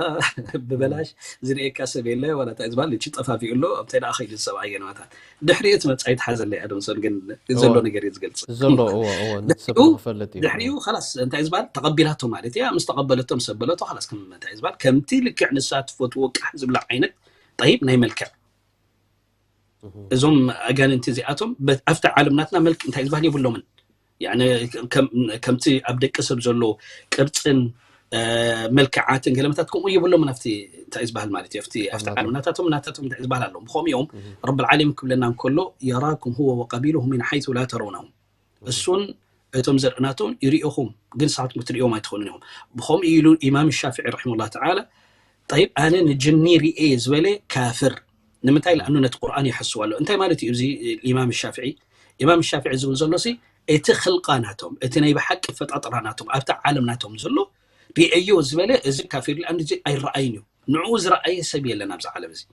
ብበላሽ ዝርእየካ ሰብ የለ ዋላ እንታይ ዝበሃል ልቺ ጠፋፊኡ ኣሎ ኣብታይ ደኣ ኸይዱ ሰብኣየ ነዋታት ድሕሪኡ እቲ መፃኢ ተሓዘለይ ኣደምሶን ግን ዘሎ ነገር እዩ ዝገልፅ ዘሎ እዎ እዎ ነቲ ሰብ ክፈልጥ እዩ ድሕሪኡ ላስ እንታይ ዝበሃል ተቐቢላቶ ማለት እያ ምስ ተቐበለቶ ምስ ኣበለቶ ላስ እንታይ ዝበሃል ከምቲ ልክዕ ንሳ ትፈትዎ ቃሕ ዝብላ ዓይነት ጠይብ ናይ መልክዕ እዞም ኣጋንንቲ እዚኣቶም ኣብቲ ዓለም ናትና መልክ እንታይ ዝበሃል የብሎምን ከምቲ ኣብ ደቂ ሰብ ዘሎ ቅርፅን መልክዓትን ገለመታት ከምኡ የብሎምን ኣብቲ እንታይ ዝበሃል ማለት እዩ ኣብቲ ዓለም ናታቶም ናታቶም እንታይ ዝበሃል ኣለዎም ብኸምኡ እዮም ረብ ዓለሚን ክብለና እንከሎ የራኩም ሁወ ወቀቢሉሁ ሚን ሓይቱ ላ ተረውናሁም እሱን እቶም ዘርእናቶም ይርእኹም ግን ንስኻትኩም ክትርእዮም ኣይትኽእሉን ኢኹም ብኸምኡ ኢሉ ኢማም ሻፍዒ ረሒመሁላህ ተዓላ ጠይብ ኣነ ንጅኒ ርኤ ዝበለ ካፍር ንምንታይ ለኣኑ ነቲ ቁርኣን ይሐስዋ ኣሎ እንታይ ማለት እዩ እዚ ኢማም ሻፍዒ ኢማም ሻፍዒ ዝብል ዘሎ ሲ እቲ ክልቃ ናቶም እቲ ናይ ብሓቂ ፈጣጥራ ናቶም ኣብቲ ዓለም ናቶም ዘሎ ርኤዮ ዝበለ እዚ ካፊር ለኣኑ እዚ ኣይረኣይን እዩ ንዕኡ ዝረኣየ ሰብ የለን ኣብዚ ዓለም እዚ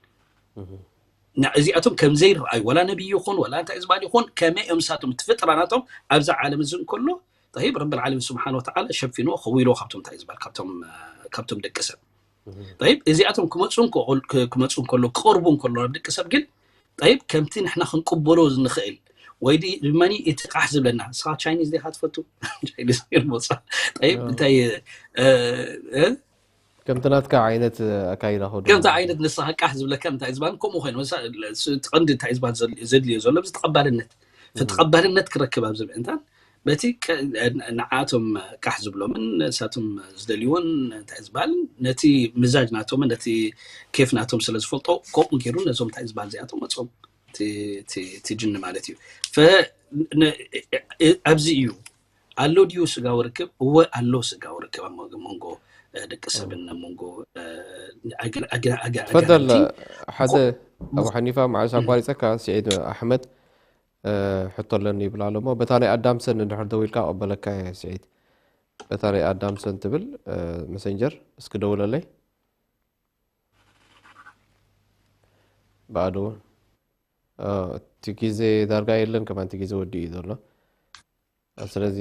እዚኣቶም ከም ዘይረኣዩ ወላ ነቢይ ይኹን ወላ እንታይ ዝበሃል ይኹን ከመይ እዮም ንሳቶም እቲ ፍጥራ ናቶም ኣብዛ ዓለም እዚ እንከሎ طيب رب العالمين سبحانه وتعالى ሸፊንዎ ከዊልዎ ካብቶም እንታይ ዝበሃል ካብቶም ካብቶም ደቂ ሰብ طيب እዚኣቶም ክመፁ ክመፁ እንከሎ ክቐርቡ እንከሎ ናብ ደቂ ሰብ ግን طيب ከምቲ ንሕና ክንቅበሎ ንኽእል ወይ ድማ እቲ ቃሕ ዝብለና ንስኻ ቻይኒዝ ዲኻ ትፈቱ ቻይኒዝ ሞፃ طيب እንታይ ከምቲ ናትካ ዓይነት ኣካይዳ ከዱ ከምቲ ዓይነት ንስኻ ቃሕ ዝብለካ እንታይ ዝበሃል ከምኡ ኮይኑ ቀንዲ እንታይ ዝበሃል ዘድልዮ ዘሎ እዚ ተቐባልነት ተቐባልነት ክረክብ ኣብ ዝብል እንታን በቲ ንዓቶም ቃሕ ዝብሎምን እሳቶም ዝደልይዎን እንታይ ዝበሃል ነቲ ምዛጅ ናቶምን ነቲ ኬፍ ናቶም ስለ ዝፈልጦ ከምኡ ገይሩ ነዞም እንታይ ዝበሃል እዚኣቶም መፅኦም እቲ ጅኒ ማለት እዩ ኣብዚ እዩ ኣሎ ድዩ ስጋዊ ርክብ እወ ኣሎ ስጋዊ ርክብ ኣብ መንጎ ደቂ ሰብን ኣብ መንጎ ፈደል ሓደ ኣብ ሓኒፋ መዓልስ ኣቋሪፀካ ስዒድ ኣሕመድ ሕቶ ኣለኒ ይብል ኣሎ እሞ በታ ናይ ኣዳምሰን እንድሕር ደው ኢልካ ቀበለካ እየ ስዒድ በታ ናይ ኣዳምሰን ትብል መሰንጀር እስኪ ደውለለይ ብኣዶ እቲ ግዜ ዳርጋ የለን ከማን እቲ ግዜ ወዲኡ እዩ ዘሎ ስለዚ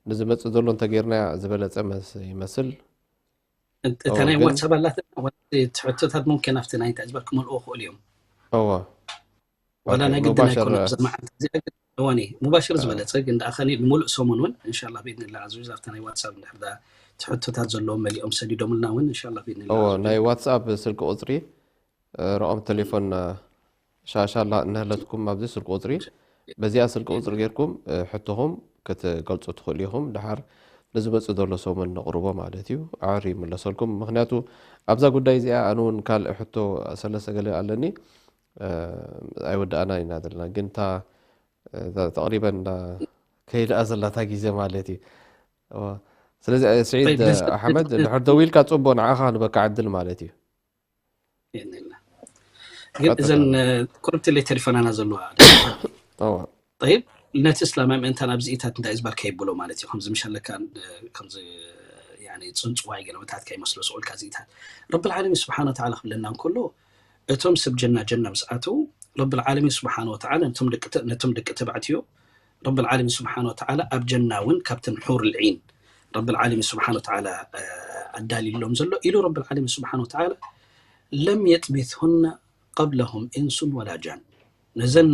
ንዝመፅእ ዘሎ እንተጌርና ዝበለፀ ይመስል እታ ናይ ዋትሳፕ ኣላት ትሕቶታት ሙምኪን ኣብቲ ናይ እንታይ ዝበል ክመልኦ ክእሉ እዮም እዋ ዋላ ናይ ግድን ኣይኮነ ዘመዓልቲ እዚኣ እዋኒ ሙባሽር ዝበለፀ ግን ደኣ ከኒ ንምሉእ ሰሙን እውን እንሻላ ብኢድንላ ኣዝዩ ኣብታ ናይ ዋትሳፕ እንድሕር ትሕቶታት ዘለዎም መሊኦም ሰዲዶምልና እውን እንሻላ ብኢድንላ ናይ ዋትሳፕ ስልኪ ቁፅሪ ረኦም ቴሌፎን ሻሻላ እነህለትኩም ኣብዚ ስልኪ ቁፅሪ በዚኣ ስልኪ ቁፅሪ ጌርኩም ሕቶኹም ክትገልፁ ትኽእሉ ኢኹም ድሓር ንዝመፅእ ዘሎ ሰሙን ነቕርቦ ማለት እዩ ኣዕር ይምለሰልኩም ምክንያቱ ኣብዛ ጉዳይ እዚኣ ኣነ እውን ካልእ ሕቶ ሰለስተ ገለ ኣለኒ ኣይወዳእና ኢና ዘለና ግን እታ ተቕሪበን ከይድኣ ዘላታ ግዜ ማለት እዩ ስለዚ ስዒድ ኣሕመድ ድሕር ደው ኢልካ ፅቡቅ ንዓኻ ንበካ ዕድል ማለት እዩ ግን እዘን ኮረብቲ ሌተር ይፈናና ዘለዋ ይብ ነቲ እስላማይ ምእንታን ኣብዚኢታት እንታይ ዝበልካ ይብሎ ማለት እዩ። ከምዚ ምሸለካ ከምዚ ጽንጽዋይ ገለመታት ከይመስሎ ስቁልካ ዚኢታት ረብል ዓለሚን ስብሓን ወተዓላ ክብለና እንከሎ እቶም ሰብ ጀና ጀና ምስ ኣተው ረብል ዓለሚን ስብሓን ወተዓላ ነቶም ደቂ ተባዕትዮ ረብል ዓለሚን ስብሓን ወተዓላ ኣብ ጀና እውን ካብተን ሑር ልዒን ረብል ዓለሚን ስብሓን ወተዓላ ኣዳልሎም ዘሎ ኢሉ ረብል ዓለሚን ስብሓን ወተዓላ ለም የጥሚትሁና ቀብለሁም ኢንሱን ወላ ጃን ነዘን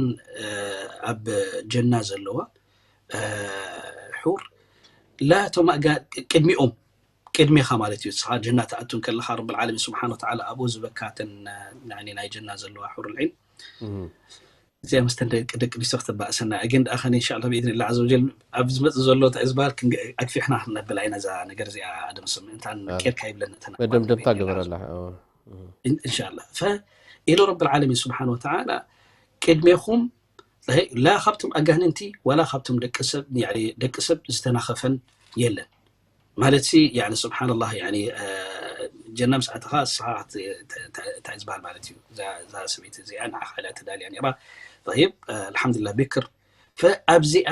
ኣብ ጀና ዘለዋ ሑር ላ እቶም ቅድሚኦም ቅድሜኻ ማለት እዩ። እስኻ ጀና ትኣቱ ከለኻ ረብል ዓለሚን ስብሓን ወተዓላ ኣብኡ ዝበካተን ናይ ጀና ዘለዋ ሑር ልዒን እዚኣ ምስተን ደቂ ደቂ ኣንስትዮ ክትባእሰና ግን ደኣ ኸነ ኢንሻ ኣላህ ብኢድን ላ ዘወጀል ኣብ ዝመጽእ ዘሎ እንታይ ዝበሃል ኣግፊሕና ክንነብል ኣይና እዛ ነገር እዚኣ ኣደምስም እንታን ኬርካ ይብለና ተና መደምደምታ ግበረላ ኢንሻ ኣላህ ፈ ኢሉ ረብል ዓለሚን ስብሓን ወተዓላ ቅድሜኹም ላ ካብቶም ኣጋንንቲ ዋላ ካብቶም ደቂ ሰብ ዝተናኸፈን የለን ማለት ሲ ስብሓንላህ ጀና ምስ ኣተኻ እስኻ እንታይ ዝበሃል ማለት እዩ እዛ ሰበይቲ እዚኣ ንዓኻ ኢላ ተዳልያ ነራ ይብ ኣልሓምዱላ ብክር ኣብዚኣ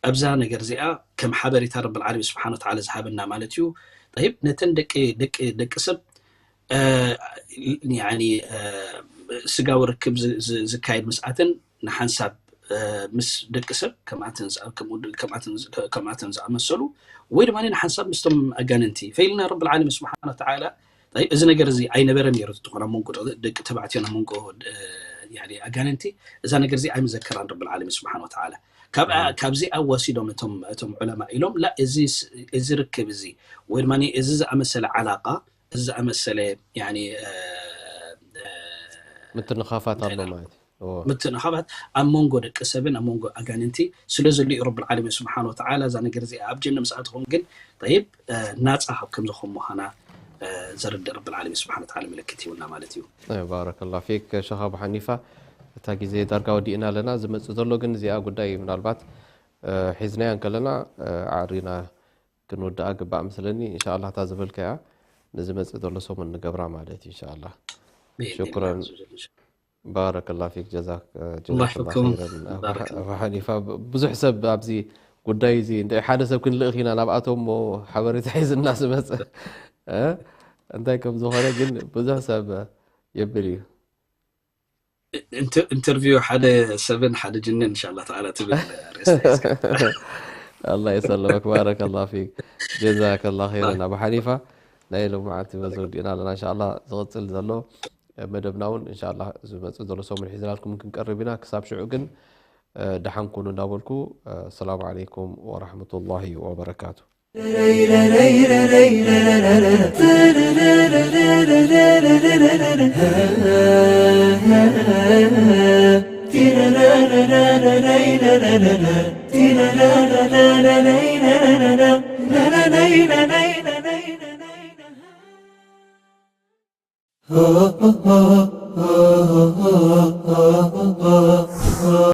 ኣብዛ ነገር እዚኣ ከም ሓበሬታ ረብል ዓለሚን ስብሓን ወተዓላ ዝሃበና ማለት እዩ ይብ ነተን ደቂ ደቂ ሰብ ስጋዊ ርክብ ዝካየድ ምስኣተን ንሓንሳብ ምስ ደቂ ሰብ ከምኣተን ዝኣመሰሉ ወይ ድማ ንሓንሳብ ምስቶም ኣጋንንቲ ፈኢልና ረብል ዓለሚን ስብሓን ወተዓላ እዚ ነገር እዚ ኣይነበረን ነይሩ ትኾን ኣብ መንጎ ደቂ ተባዕትዮ ኣብ መንጎ ኣጋንንቲ እዛ ነገር እዚ ኣይምዘከራን ረብል ዓለሚን ስብሓን ወተዓላ ካብዚኣ ወሲዶም እቶም ዑለማ ኢሎም ላ እዚ ርክብ እዚ ወይ ድማ እዚ ዝኣመሰለ ዓላቃ እዚ ዝኣመሰለ ምትንኻፋት ኣሎ ማለት ምትንኻፋት ኣብ መንጎ ደቂ ሰብን ኣብ መንጎ ኣጋንንቲ ስለ ዘሎ እዩ ረብል ዓለሚን ስብሓን ወተዓላ እዛ ነገር እዚኣ ኣብ ጀነ ምስ ኣትኹም ግን ይብ ናፃ ካብ ከምዚ ከም ምዃና ዘርድእ ረብል ዓለሚን ስብሓን ወተዓላ ምልክት ይብልና ማለት እዩ ባረከላ ፊክ ሸኽ ኣቡ ሓኒፋ እታ ግዜ ዳርጋ ወዲእና ኣለና ዝመፅእ ዘሎ ግን እዚኣ ጉዳይ ምናልባት ሒዝናያ እንከለና ዓሪና ክንወድኣ ግባእ ምስለኒ እንሻላ እታ ዝበልካያ ንዝመፅእ ዘሎ ሰሙን ንገብራ ማለት እዩ እንሻላ ሽኩረን ባረከላ ፊክ ጀዛክ ጀዛክላ ኸይረን ኣባ ሓኒፋ ብዙሕ ሰብ ኣብዚ ጉዳይ እዚ እንተ ሓደ ሰብ ክንልእኽ ኢና ናብኣቶም ሞ ሓበሬታ ሒዝና ዝመፀ እንታይ ከም ዝኾነ ግን ብዙሕ ሰብ የብል እዩ ኢንተርቪው ሓደ ሰብን ሓደ ጅንን እንሻላ ተዓላ ትብል ኣላ የሰለመክ ባረከላ ፊክ ጀዛከላ ኸይረን ኣባ ሓኒፋ ናይ ሎም መዓልቲ በዚ ወዲእና ኣለና እንሻላ ዝቕፅል ዘሎ መደብና እውን እንሻላ ዝመፅእ ዘሎ ሰሙን ሒዝናልኩም ክንቀርብ ኢና ክሳብ ሽዑ ግን ደሓን ኩኑ እንዳበልኩ ሰላሙ ዓለይኩም ወራሕመቱላሂ ወበረካቱ